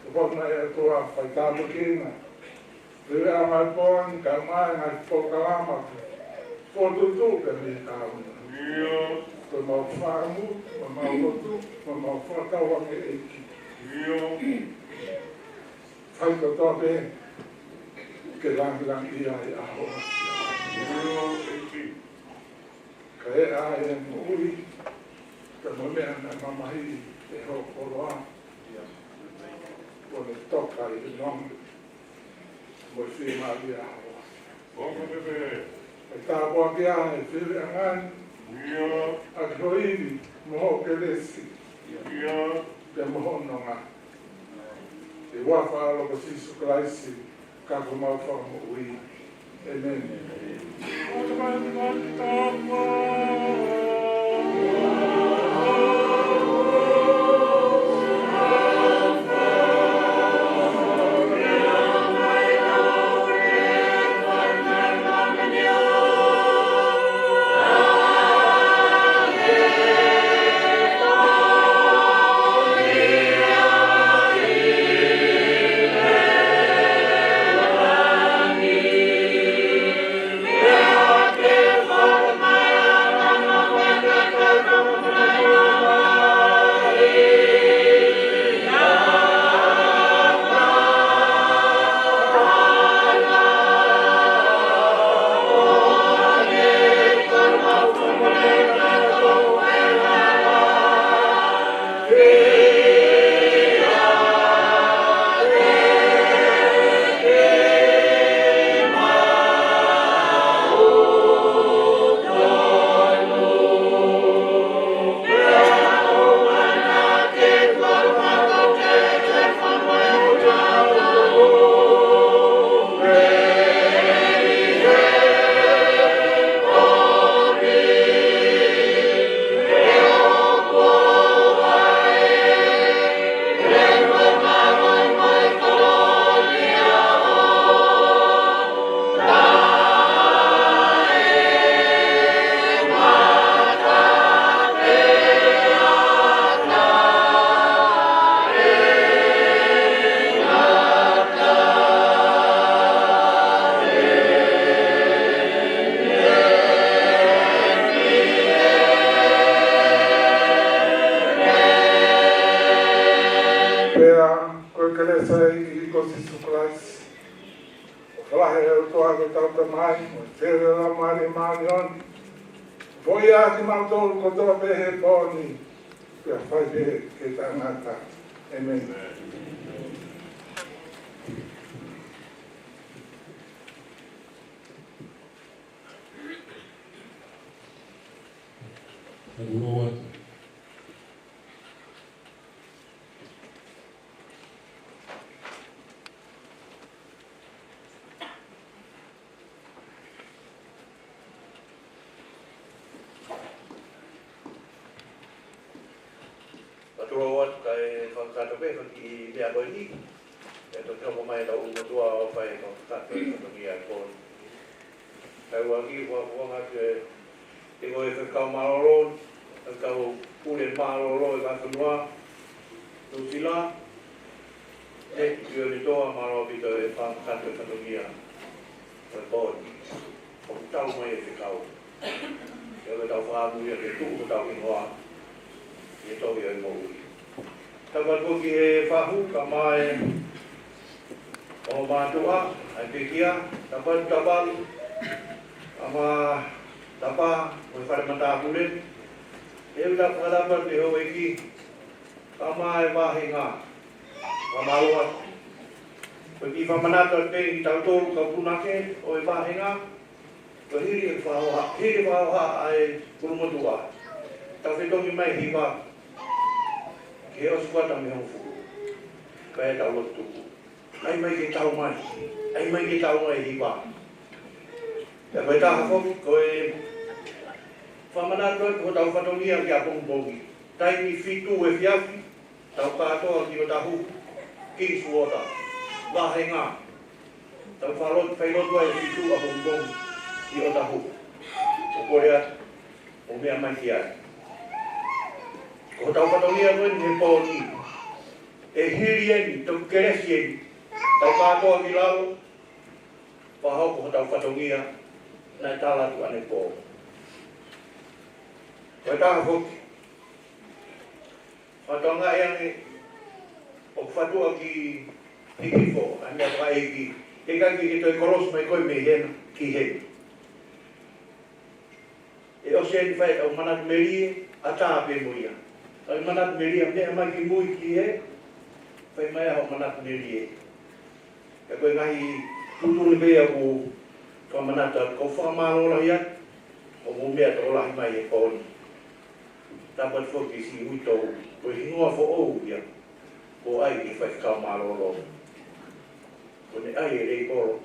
Ka ʻoku mai ʻOtua fai tāpuekina. Pea ʻa mai pō ni kae ʻumaʻā e ngaahi polokalama. Fokotuʻutuʻu pē mei he kahaʻu ni. Ko homau fakaʻamu, mo homau lotu, mo homau fakatauange ʻEiki. Fai kotoa pē, ke langilangiʻia ai ʻa ho ʻAfio. Kae ʻai e moʻui, pea mo e meʻa naʻe mamahiʻi ʻe ho koloa. Kuo ne toka ʻi he nonga. Mo e fiemālie ʻa ho ʻAfio. Fai tāpuaki ʻa e fili ʻa ngani. ʻAki ho ivi, mo ho kelesi. Pea mo ho nonga. ʻI he huafa ʻo Sīsū Kalaisi, ka ko homau Fakamoʻui. ʻĒmeni. ʻa hotau Tamai, mo e Laumālie Māʻoniʻoni, foaki kiate kimautolu kotoa pē he pō ni, pea fai pē ke tau ngata. ʻĒmeni. Tau lotu atu. Tau lotu atu kae fakakakato pē ʻa e kiʻi meʻa ko eni. ʻE toki hoko mai ʻetau ʻulumotuʻa ʻo fai e fakakakato ʻo e fatongia ʻo e pō ni. Kae ʻuluaki, ʻoku ou fakaʻamu atu ʻe, ʻe ko e faifekau mālōlō, faifekau pule mālōlō ʻo e vahefonua Nuʻusila, ʻe, ʻi ʻOnetoa, mālō ʻaupito e fakakakato ʻo e fatongia ʻo e pō ni. ʻOku tau mai e fekau. ʻE, ʻoku tau fakaʻamu ia ke tuʻu hotau hingoa ʻi he tohi ʻo e moʻui. Tapu atu ki he fahu, kae ʻumaʻā e ongo mātuʻa, ʻa e pekia, tapu atu Tavalu, kae ʻumaʻā Tapa, mo e fale matāpule. ʻE, ʻoku tau fakatapu atu ki he houʻeiki, kae ʻumaʻā e vāhenga, fakamālō atu. Ko e kiʻi fakamanatu atu pē kiate kitautolu kau punake ʻo e vāhenga, ko e hili e fakahoha, hili e fakahoha ʻa e ʻulumotuʻa, tau fetongi mai e hiva ki he ʻosi kuata mei he hongofulu. Pea tau lotu tuku. ʻAi mai ke tau mai. ʻAi mai ke tau mai e hiva. Pea ko e taha foki, ko e fakamanatu atu hotau fatongia ki ʻapongipongi. Taimi fitu efiafi, tau kātoa ki ʻOtahuhu, Kingswater, vāhenga. Tau fai lotu, fai lotu ʻa e fitu ʻapongipongi ʻi ʻOtahuhu. ʻO kole atu, ʻo meʻa mai ki ai. Ko hotau fatongia ko eni he pō ni. ʻE hili eni, toki kelesi eni. Tau kātoa ki lalo, fakahoko hotau fatongia, naʻe tala atu ʻanepō. Ko e taha foki, fakatokangaʻi ange ʻoku fatu ʻaki hihifo ʻa e meʻa fakaʻeiki. ʻIkai ke ke toe kolosi mai koe mei hena ki heni. ʻE ʻosi eni fai ʻetau manatu melie, ʻatā pē mo ia. ʻEtau manatu melie, meʻa mai ki mui ki hē, fai mai ʻa hoʻo manatu melie. Pea ko e ngaahi tuʻutuʻuni pē ia ʻoku ou fakamanatu atu, ʻoku ou fakamālō lahi atu, ʻoku mou meʻa tokolahi mai he pō ni. Tapu atu foki ki siʻi uitou, ko e hingoa foʻou ia, ko e ʻai ki he faifekau mālōlō. Ko ʻene ʻai e leipolo,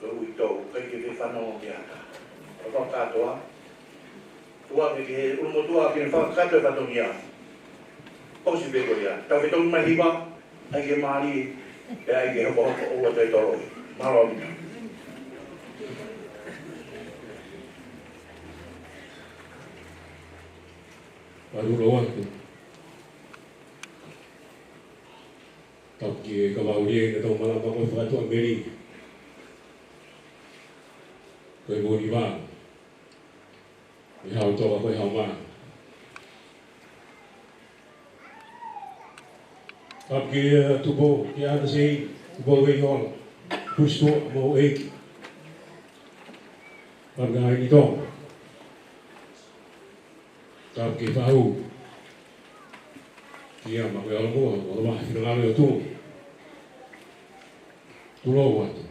ko e uitou, ʻikai ke fanongo ki he ʻata. Ko e fakakātoa, tuku ange ki he ʻulumotuʻa ke ne fakakakato e fatongia. ʻOsi pē ko ia. Tau fetongi mai e hiva, ʻai ke mālie, pea ʻai ke hokohoko ʻoua toe toloi. Mālō ʻaupito. Mālō ʻaupito. Tapu ki he kavaulie ke tau malava ko e fakatuʻamelie. Ko e mōnivā. ʻE hau toka ko e hau mā. Tapu ki he, ʻa, Tupou, ki he ʻAna Sei, Tupou Veihola. Kusitua, mo e ʻEiki. Tapu ki he ʻAinitō. Tapu ki he fahu. Kia ma ko e ʻalunga, ʻo lama finangalo ʻo tu. Tulou atu.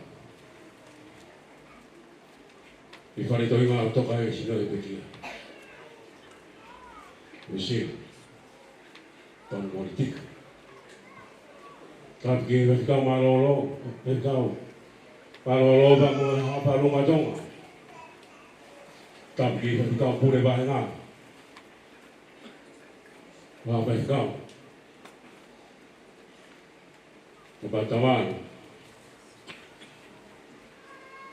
ʻI fale tohi ma toka e sino e pekia. Usi. Tonu molitika. Tapu ki he faifekau mālōlō, faifekau. Mālōlō pea mo e haʻa palunga Tonga. Tapu ki he faifekau pule vāhenga. Mo e faifekau. Mo e pātavai.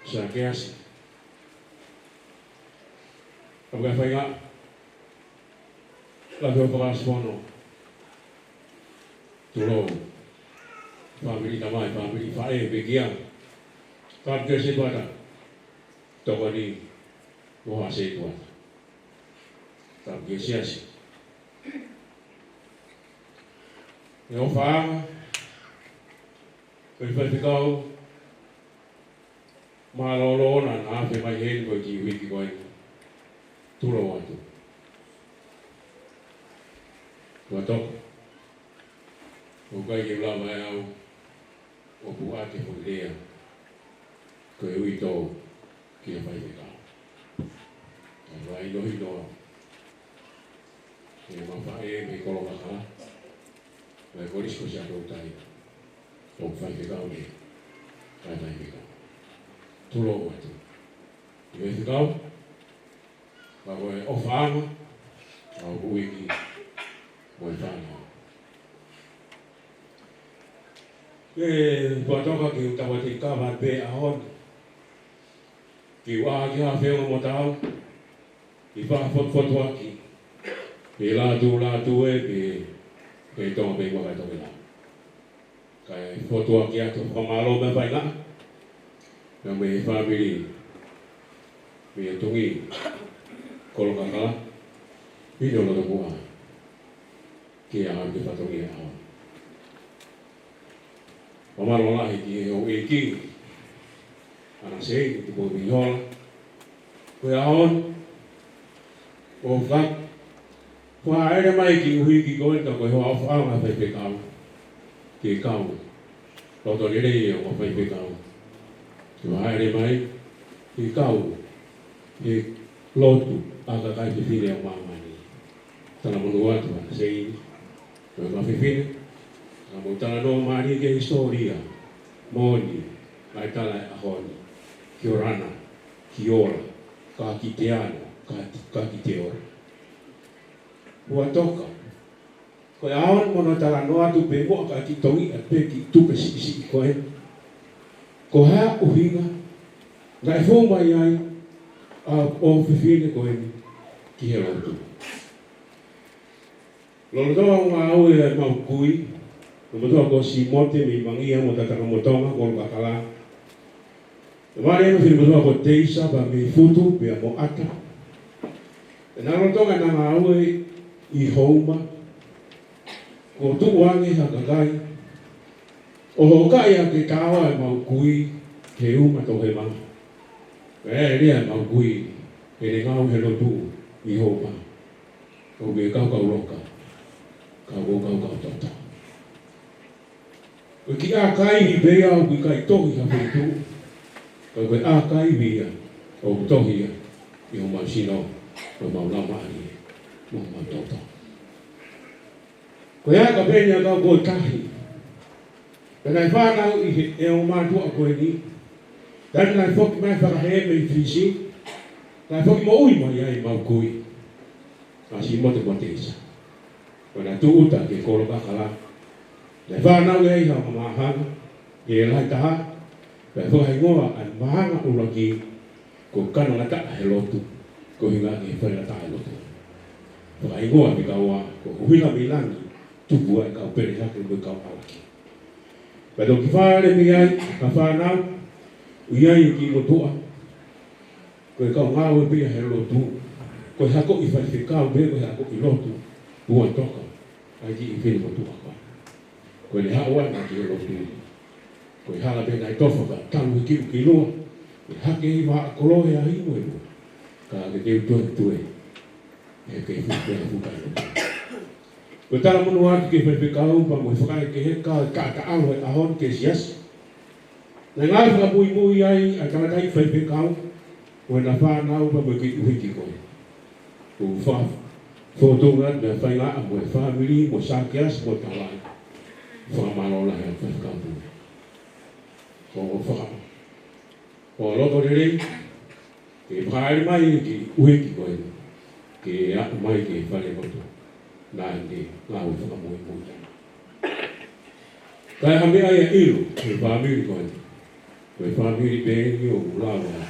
Sa keasi. Tapu ki he faʻahinga. Tapu ki he fakaʻosipono. Tulou. Fāmili tamai, fāmili faʻē, pekia. Tapu ki he setuata. Tokoni. Mo e setuata. Tapu ki he siasi. ʻE ʻofa atu, ko e faifekau, mālōlō naʻa na afe mai heni mo e kiʻi ʻuhiki ko eni. Tulou atu. Fuatoka. ʻOku ʻikai ke u lava ʻe au ʻo puʻaki e foʻi lea ko e uitou ki he faifekau. Ka ʻoku ou ʻilo hifo ʻe mau faʻē mei Kolokakala, mei Kolisi ko Siaʻatoutai, ʻoku faifekau ni, kae faifekau. Tulou atu. Faifekau, ka ko e ʻofaʻanga, ʻa e ʻuhiki mo e fānau. Ke Fuatoka, ke u tauʻatāina pē ʻaho ni. Ke u ʻā ki ha feʻunga mo taau, ke fakafotufotuʻaki, ke lātūlātū ē, ke, ke tonga pē ʻi muʻa kae toki lau. Kae fotuaki atu e fakamālō mo e faingataʻa, pea mo e fāmili mei Tongi, Kolokakala, ʻi he loto puha, ke ʻalu ki he fatongia ʻaho. Fakamālō lahi ki he houʻeiki, ʻAna Seini Tupou Veihola, ko e ʻaho ni, ʻo faka-, fakaʻaʻele mai e kiʻi ʻuhiki ko eni ka ko e hoa ʻofaʻanga faifekau. Ke kau loto lelei ʻo e faifekau. Ke fakaʻaʻele mai, ke kau he lotu ʻa e kakai fefine ʻo māmani. Talamonū atu ʻAna Seini, ko e kau fefine, ka mou talanoa mālie ki he hisitōlia moʻoni ʻa e tala ʻo e ʻaho ni. Kia orana, kia ora, ka kite ano, ka, ka kite ora. Fuatoka. Ko e ʻaho ni mo hono talanoa atu pē muʻa ka kiʻi tongi ʻa e kiʻi tupe siʻisiʻi ko ē. Ko e hā e ʻuhinga naʻe fou mai ai ʻa e ʻofefine ko eni ki he lotu. Lolotonga ʻeku ngāue ʻi heʻemau kui, ko e motuʻa ko Simote mei Mangia mo Tatakamotonga, Kolokakala. Naʻe ʻi ai mo e finemotuʻa ko Teisa pea mei Futu pea mo ʻAta. Pea lolotonga ʻena ngāue ʻi Houma, kuo tuʻu ange ha kakai ʻo hokaʻi ʻa e taʻofi ʻemau kui he uma tohema. Pea lea ʻemau kui, heʻene ngāue he lotu ʻi Houma. ʻOku ʻikai ke u kau kau loka, ka ʻoku ou kau kau toto. Ko e kiʻi ʻakaivi pē ia ʻoku ʻikai tohi ha feituʻu, ka ko e ʻakaivi ia ʻoku tohi ia ʻi homau sino, ʻi homau laumālie, mo homau toto. Ko e ʻakapeni ʻa e kau ko e tahi. Pea naʻe fānau ʻi he, ʻe he ongo mātuʻa ko eni. Taimi naʻe foki mai fakahē mei Fisi, naʻe foki moʻui mai ai ʻemau kui, ʻa Simote mo Teisa. Pea naʻe tūʻuta ki Kolokakala. Naʻe fānau ai ha ongo māhanga, ʻi he lahi taha, pea fakahingoa ʻa e māhanga ʻuluaki ko Kanongataʻa he Lotu, ko e ʻuhinga ki he faingataʻa he lotu. Fakahingoa mei he kau ʻa, ko ʻUhila mei Langi, tupu ai e kau Pelehake mo e kau ʻAlaki. Pea toki fale mei ai, ka fānau, ʻi ai e kiʻi motuʻa, ko e kau ngāue pē ia he lotu, ko e hako ʻi faifekau pē, ko e hako ʻi lotu, Fuatoka, ʻa e kiʻi finemotuʻa ko ē. Ko ʻene haʻu ʻana ki he lotu, ko e hala pē naʻe tofa ka talu he kiʻu ki lua, ʻe hake ʻi he vaʻa kolo he ahi mo e lua. Ka ke teu toe tue, he ke fuke a fuka e lotu. Ko e talamonū atu ki he faifekau pea mo e fakaʻekeʻeke ʻa e taʻataʻalo ʻo e ʻaho ni ki he siasi. Naʻe ngāue fakamuimui ai ʻa e tangataʻeiki faifekau, mo ʻena fānau pea mo e kiʻi ʻuhiki ko ē. ʻOku ou fakafōtunga atu mei he faingataʻa mo e fāmili, mo Sākeasi, mo Tavai. Fakamālō lahi ʻa e faifekau pule. ʻOku ou faka-, ʻo loto lelei, ke fakaʻaʻale mai e kiʻi ʻuhiki ko ē, ke aʻu mai ki he fale motuʻa, naʻa ne ngāue fakamuimui ʻana. Ka ʻi ha meʻa ia ʻilo, ko e fāmili ko ē, ko e fāmili pē eni ʻoku lava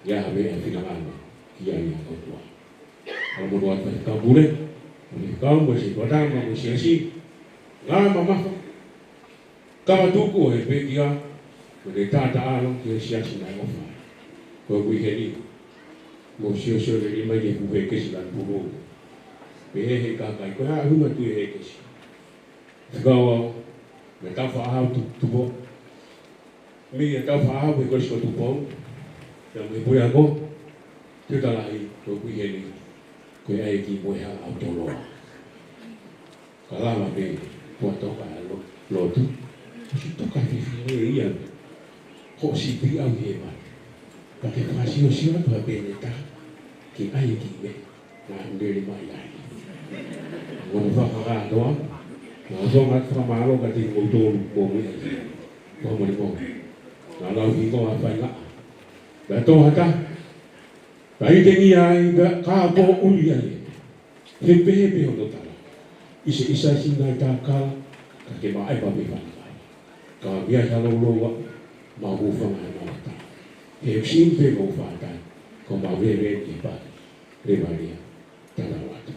ʻi ha meʻa finangalo ki ai ʻa e ʻOtua. Talamonū atu ki he faifekau pule, mo e faifekau, mo e siʻi tuʻa tama, mo e siasi, ngā mamafa, kava tuku ʻo e pekia, mo e taʻataʻalo ki he siasi naʻe ʻofa. Ko e kui heni, mou siosio lelei mai ki he fuʻu hekesi lanu pulu. Pehē ʻe he kakai, ko e hā e ʻuhinga e tui hekesi? Faifekau, mo e tau faʻahau tu-, tupo. Mei he tau faʻa ʻalu he Kolisi ko Tupou, pea mo e puleako, te u talaʻi, ko kui heni, ko e ʻai ki mo e hala ʻautoloa. Ka lava pē, kua toka ʻa lo-, lotu. Si toka fifine ia, ko si pi au he ma. Ka ke fakasiosio atu ha pene ta, ke ʻai ki me. Naʻa ne lele mai ai. Mo ne fakakātoa, mo ne ʻosi ʻoatu fakamālō kiate kimoutolu, mo mui ai. Ko mani mo. Naʻa lau hingoa faingaʻa. Pea tō hata. Ka ʻi te ngi ai, pea ka ko uli ai. He pehē pē hono tala. ʻIsa, ʻisa sina i tā kala, ka ke maʻe pa pē faingaʻa. Ka mia i halo loa, ma hūfanga he mawata. He usim pē mo fātai, ko ma veve ki pa. Levalia, tana wata.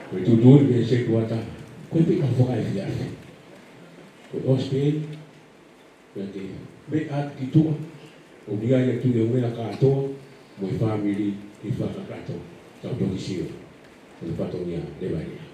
Ko e tutuʻi ke se tuata, ko e pika fakaefiafi. Ko e ʻosi pē, pea ke, me atu ki tuʻa, ʻo mia ia tu e umela kātoa, mo e fāmili, ʻi fakakato, tau toki sio, ko e fatongia, Levalia.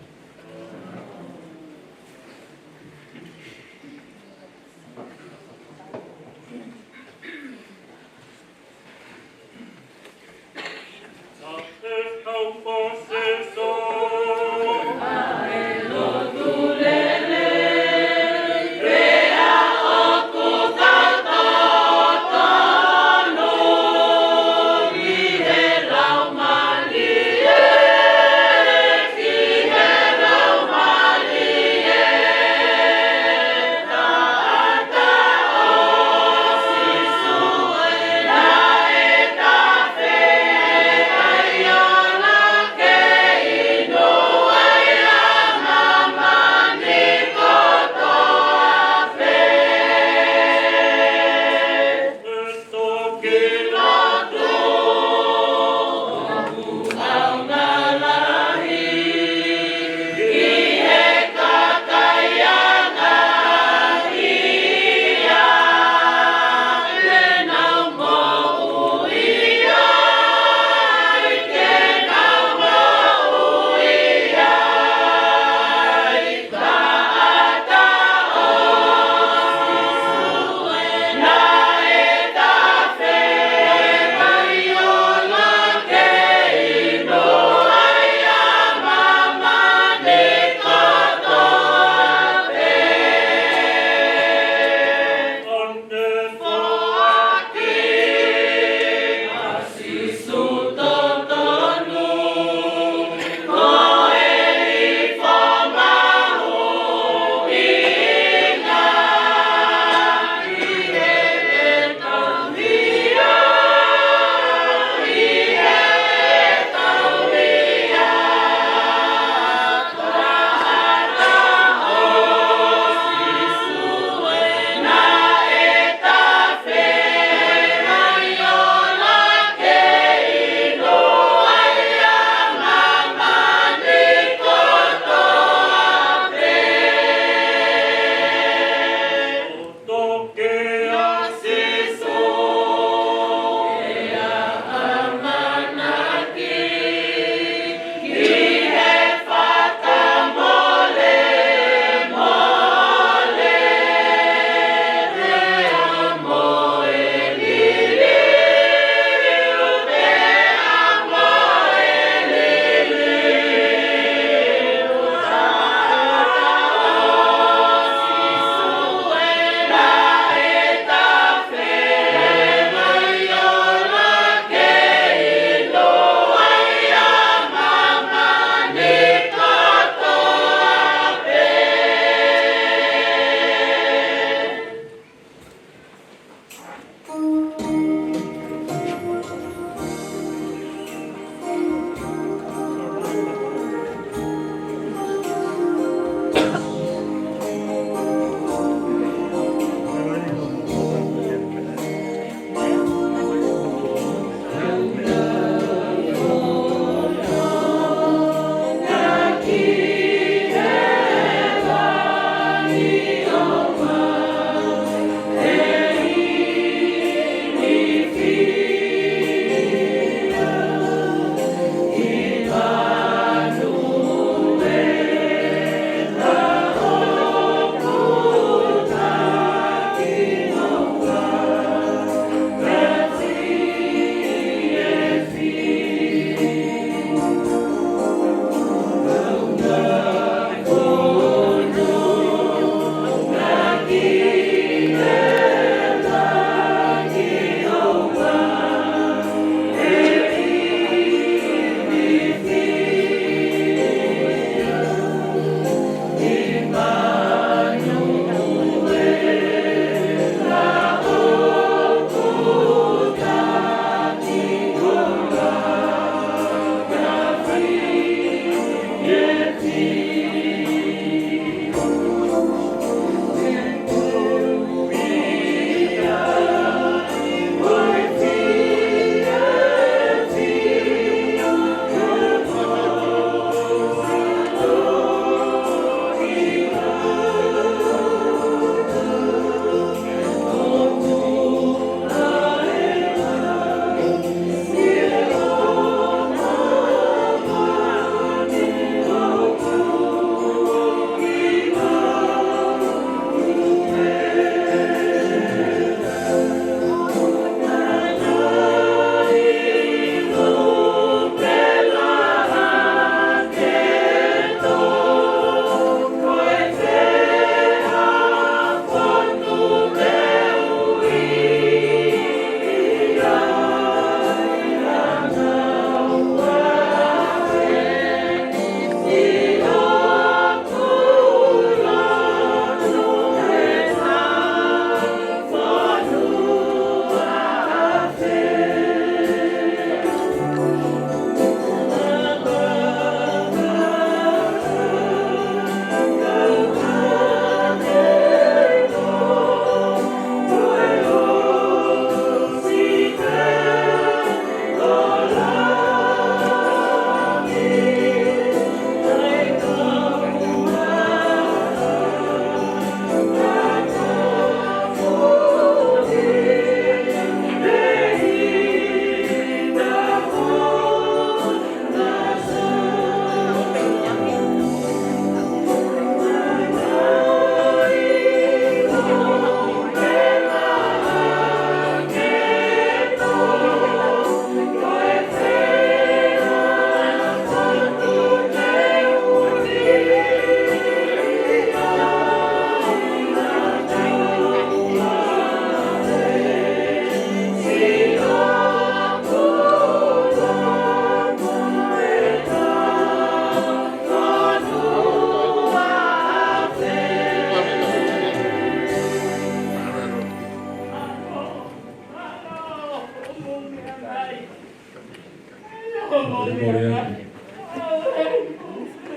Mole atu.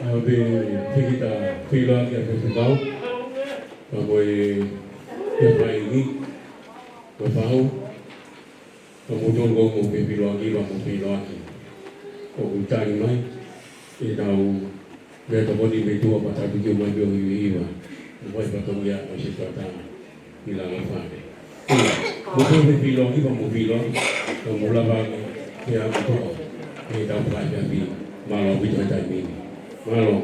ʻA e pē fekita feʻiloaki ʻa e faifekau. Ka mo e, ʻa e faingi, mo e fau. Ka mo tonu ko mo feʻiloaki, ka mo feʻiloaki. ʻOku tali mai, ʻi he tau meʻatokoni mei tuʻa pea tau tuki mai pē ʻo hivahiva. Mo e fatongia ʻo e sefata ʻi lalo fale. Mo tonu feʻiloaki, ka mo feʻiloaki. Ka mo lava ke ʻa kotoa. ʻE tau fai pē ʻapi. Mālō ʻaupito he taimi ni. Mālō.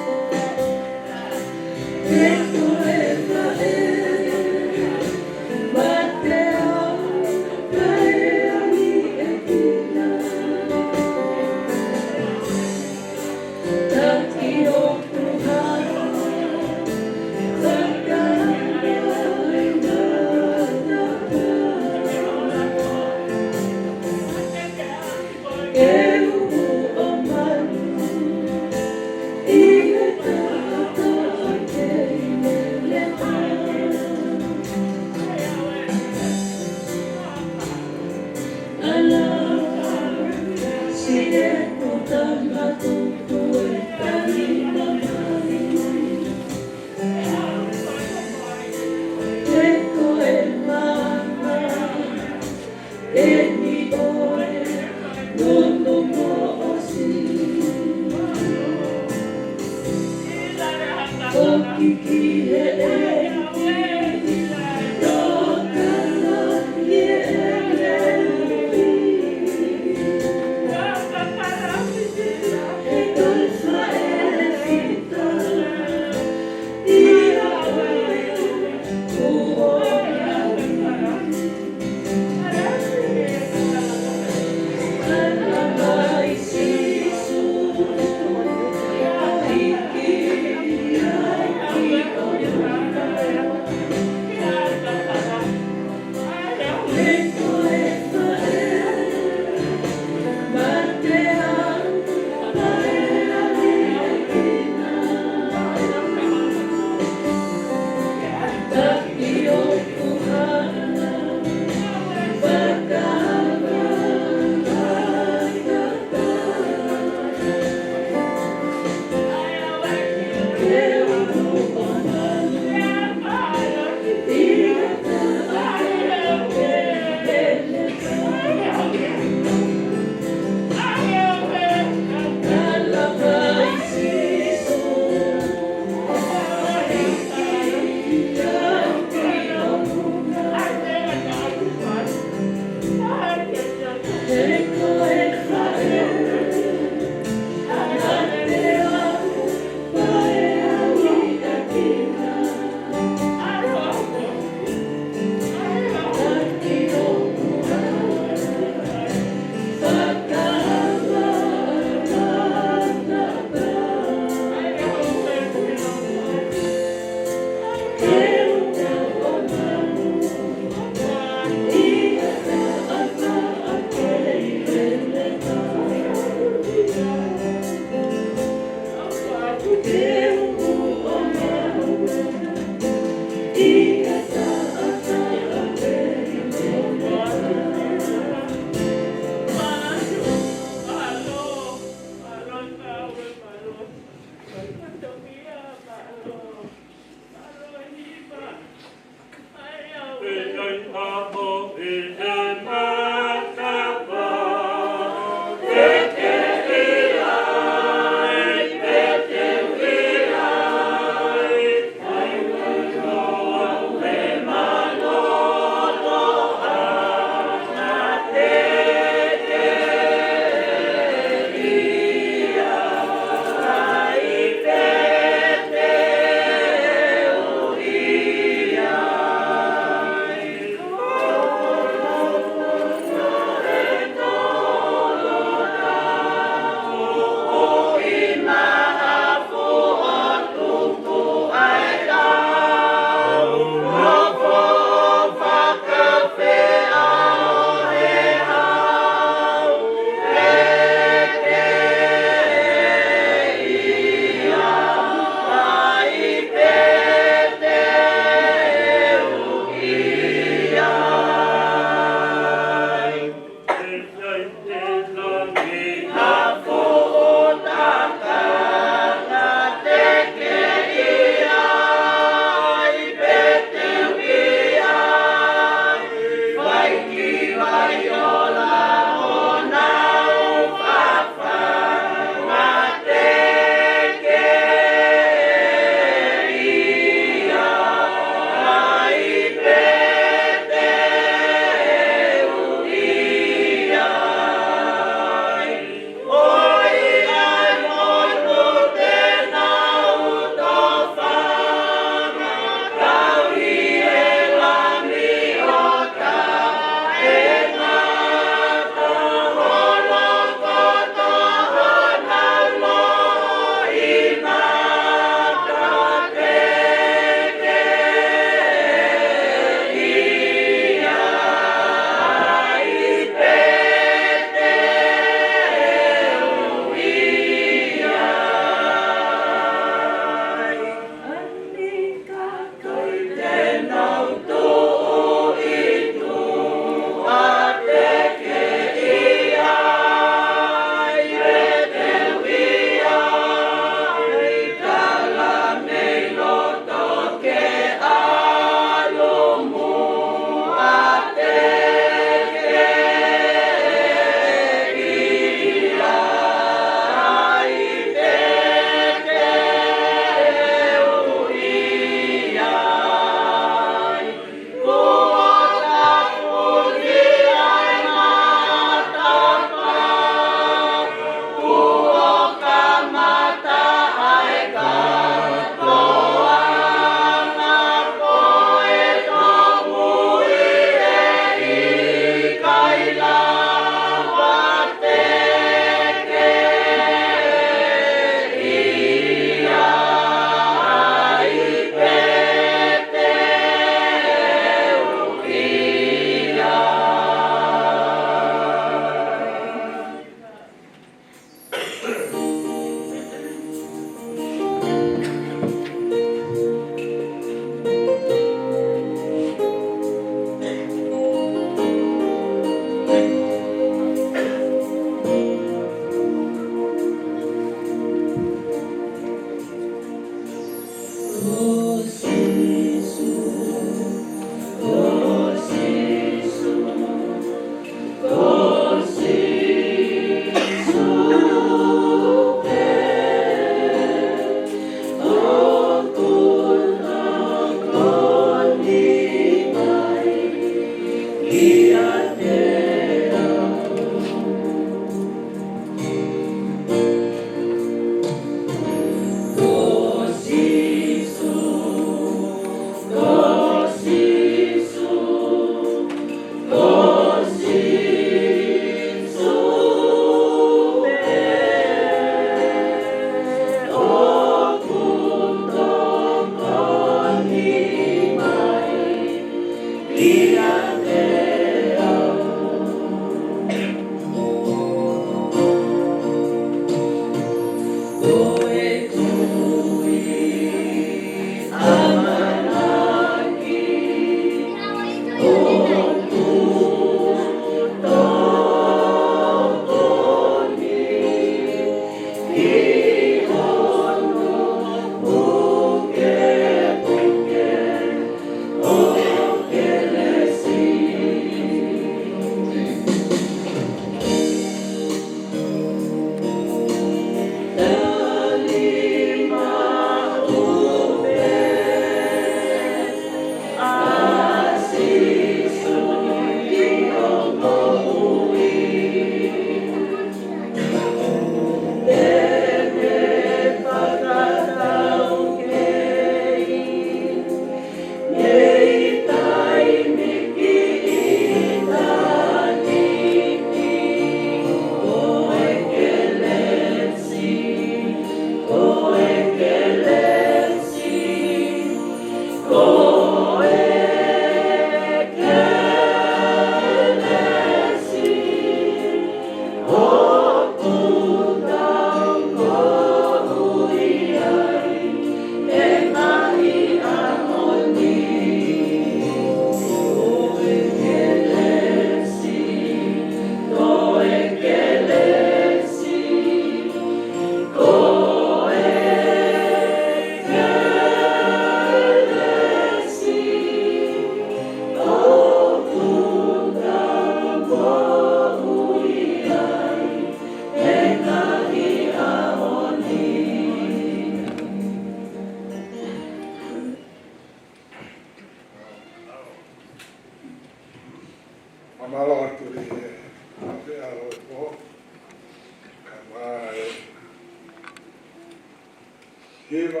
Hiva,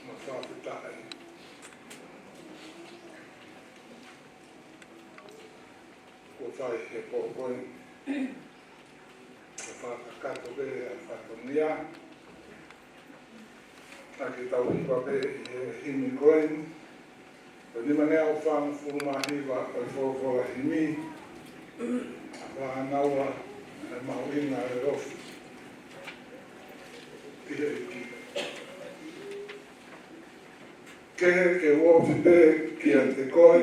mo e fakafetaʻi. Kuo fai he pō ko eni. Ko e fakakakato pē ʻa e fatongia. ʻA ia ke tau hiva pē ʻi he himi ko eni. Ko e nimangeau fāngofulu mā hiva ʻo e folofola himi. Fānau ʻa e mahuʻinga ʻo e ofi ki he ʻEiki. Kehe ke u ofi pē kiate koe,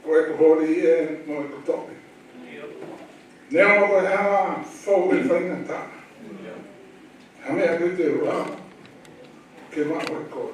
ko ʻeku holi ē mo ʻeku toʻe. Neongo ko e hala fou ʻe faingataʻa, ha meʻa ke te ua ke maʻu ʻe koe.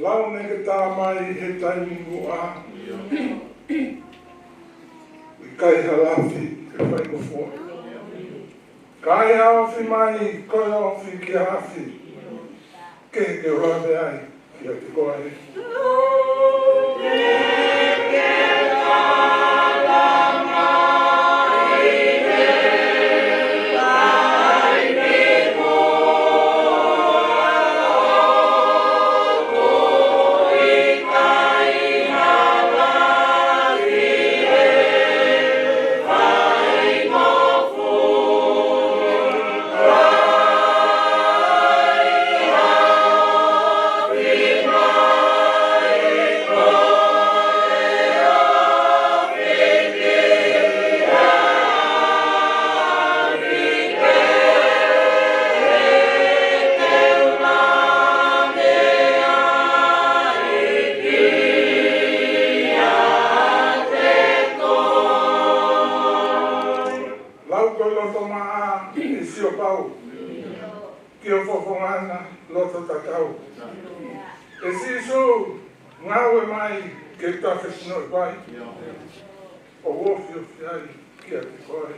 Lau naʻe tā mai he taimi muʻa. ʻIkai ha lafi ke faingofua. Ka ʻi he ofi mai, ko e ofi ki he afi. Kehe ke u lave ai kiate koe. Lau ko e loto maʻa ʻe Siopau ki ho fofonga na loto tatau. ʻE Sīsū, ngāue mai ke ta fesinoʻi pai. ʻO ofiofi ai kiate koe.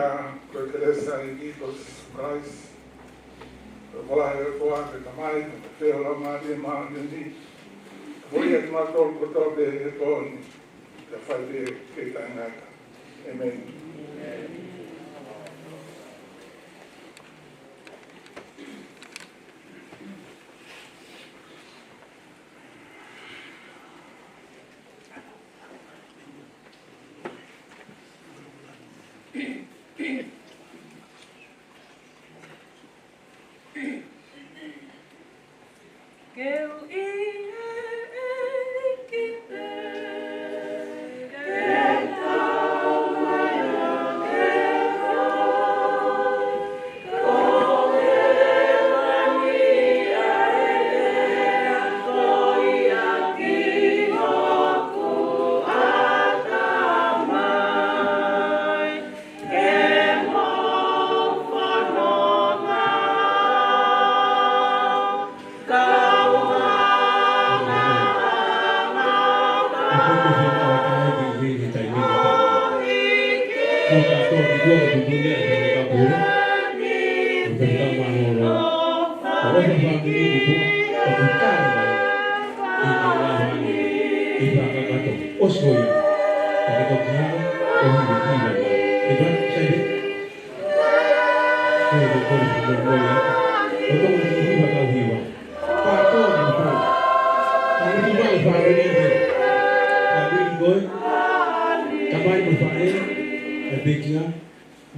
Ko e kelesi ʻa e ʻEiki ko Sīsū Kalaisi, ko e ʻofa ʻa e ʻOtua ko e Tamai, ko e feohi ʻa e Laumālie Māʻoniʻoni, ke ʻiate kimautolu kotoa pē he pō ni, kae fai pē ke taʻengata. ʻĒmeni.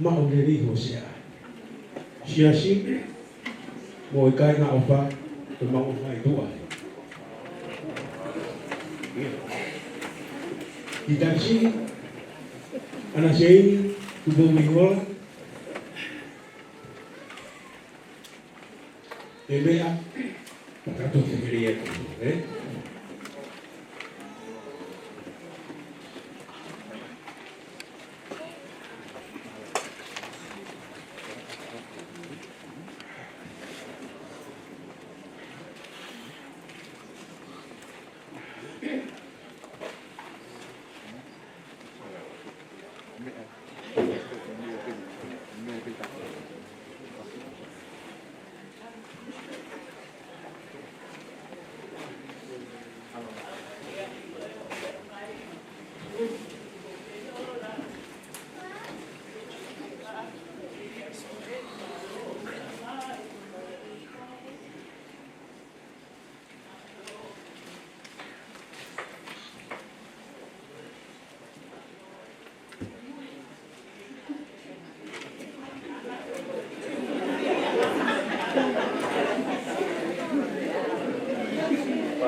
Maʻuleli Hōsea. Siasi, mo e kāinga ʻofa, ko e maʻu ʻofa ʻi tuʻa. Kitakisi, ʻAna Seini, Tupou-mo-Hingoa, ʻe meʻa, pakato te kere ia ko, ē?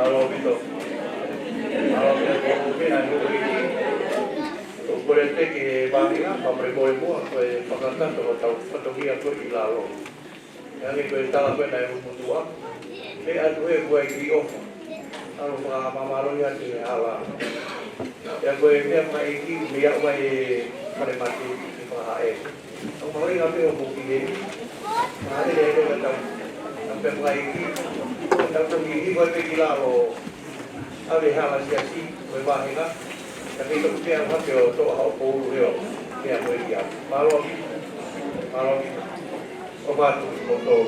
Mālō ʻaupito. Mālō ʻaupito. Ko e meʻa ʻoku ou ʻeke, ʻoku ou kole atu ki he vāhenga, fakamolemole muʻa, ko e fakakakato ʻo ʻetau fatongia ko ē ʻi lalo. ʻE hangē ko e tala ko ē naʻe ʻosi muʻa. Meʻa atu ē kuo ʻai ki ʻofa. ʻAlu fakamālō atu he hala. ʻIo ko e meʻa fakaʻeiki, meʻa ʻoku ʻai ʻe falemate ke fakahā. ʻOku mahuʻinga pē ʻo moki he. Mahalo ʻe lele ka tau. Ka pea fakaʻeiki. Tau toki hiva pē ki lalo. ʻAve hala siasi, ko e vāhenga. Ka kei toki pea hake ʻo toʻo haʻo koulu heo. Pea ko e ia. Mālō. Mālō. ʻOfa atu kimoutolu.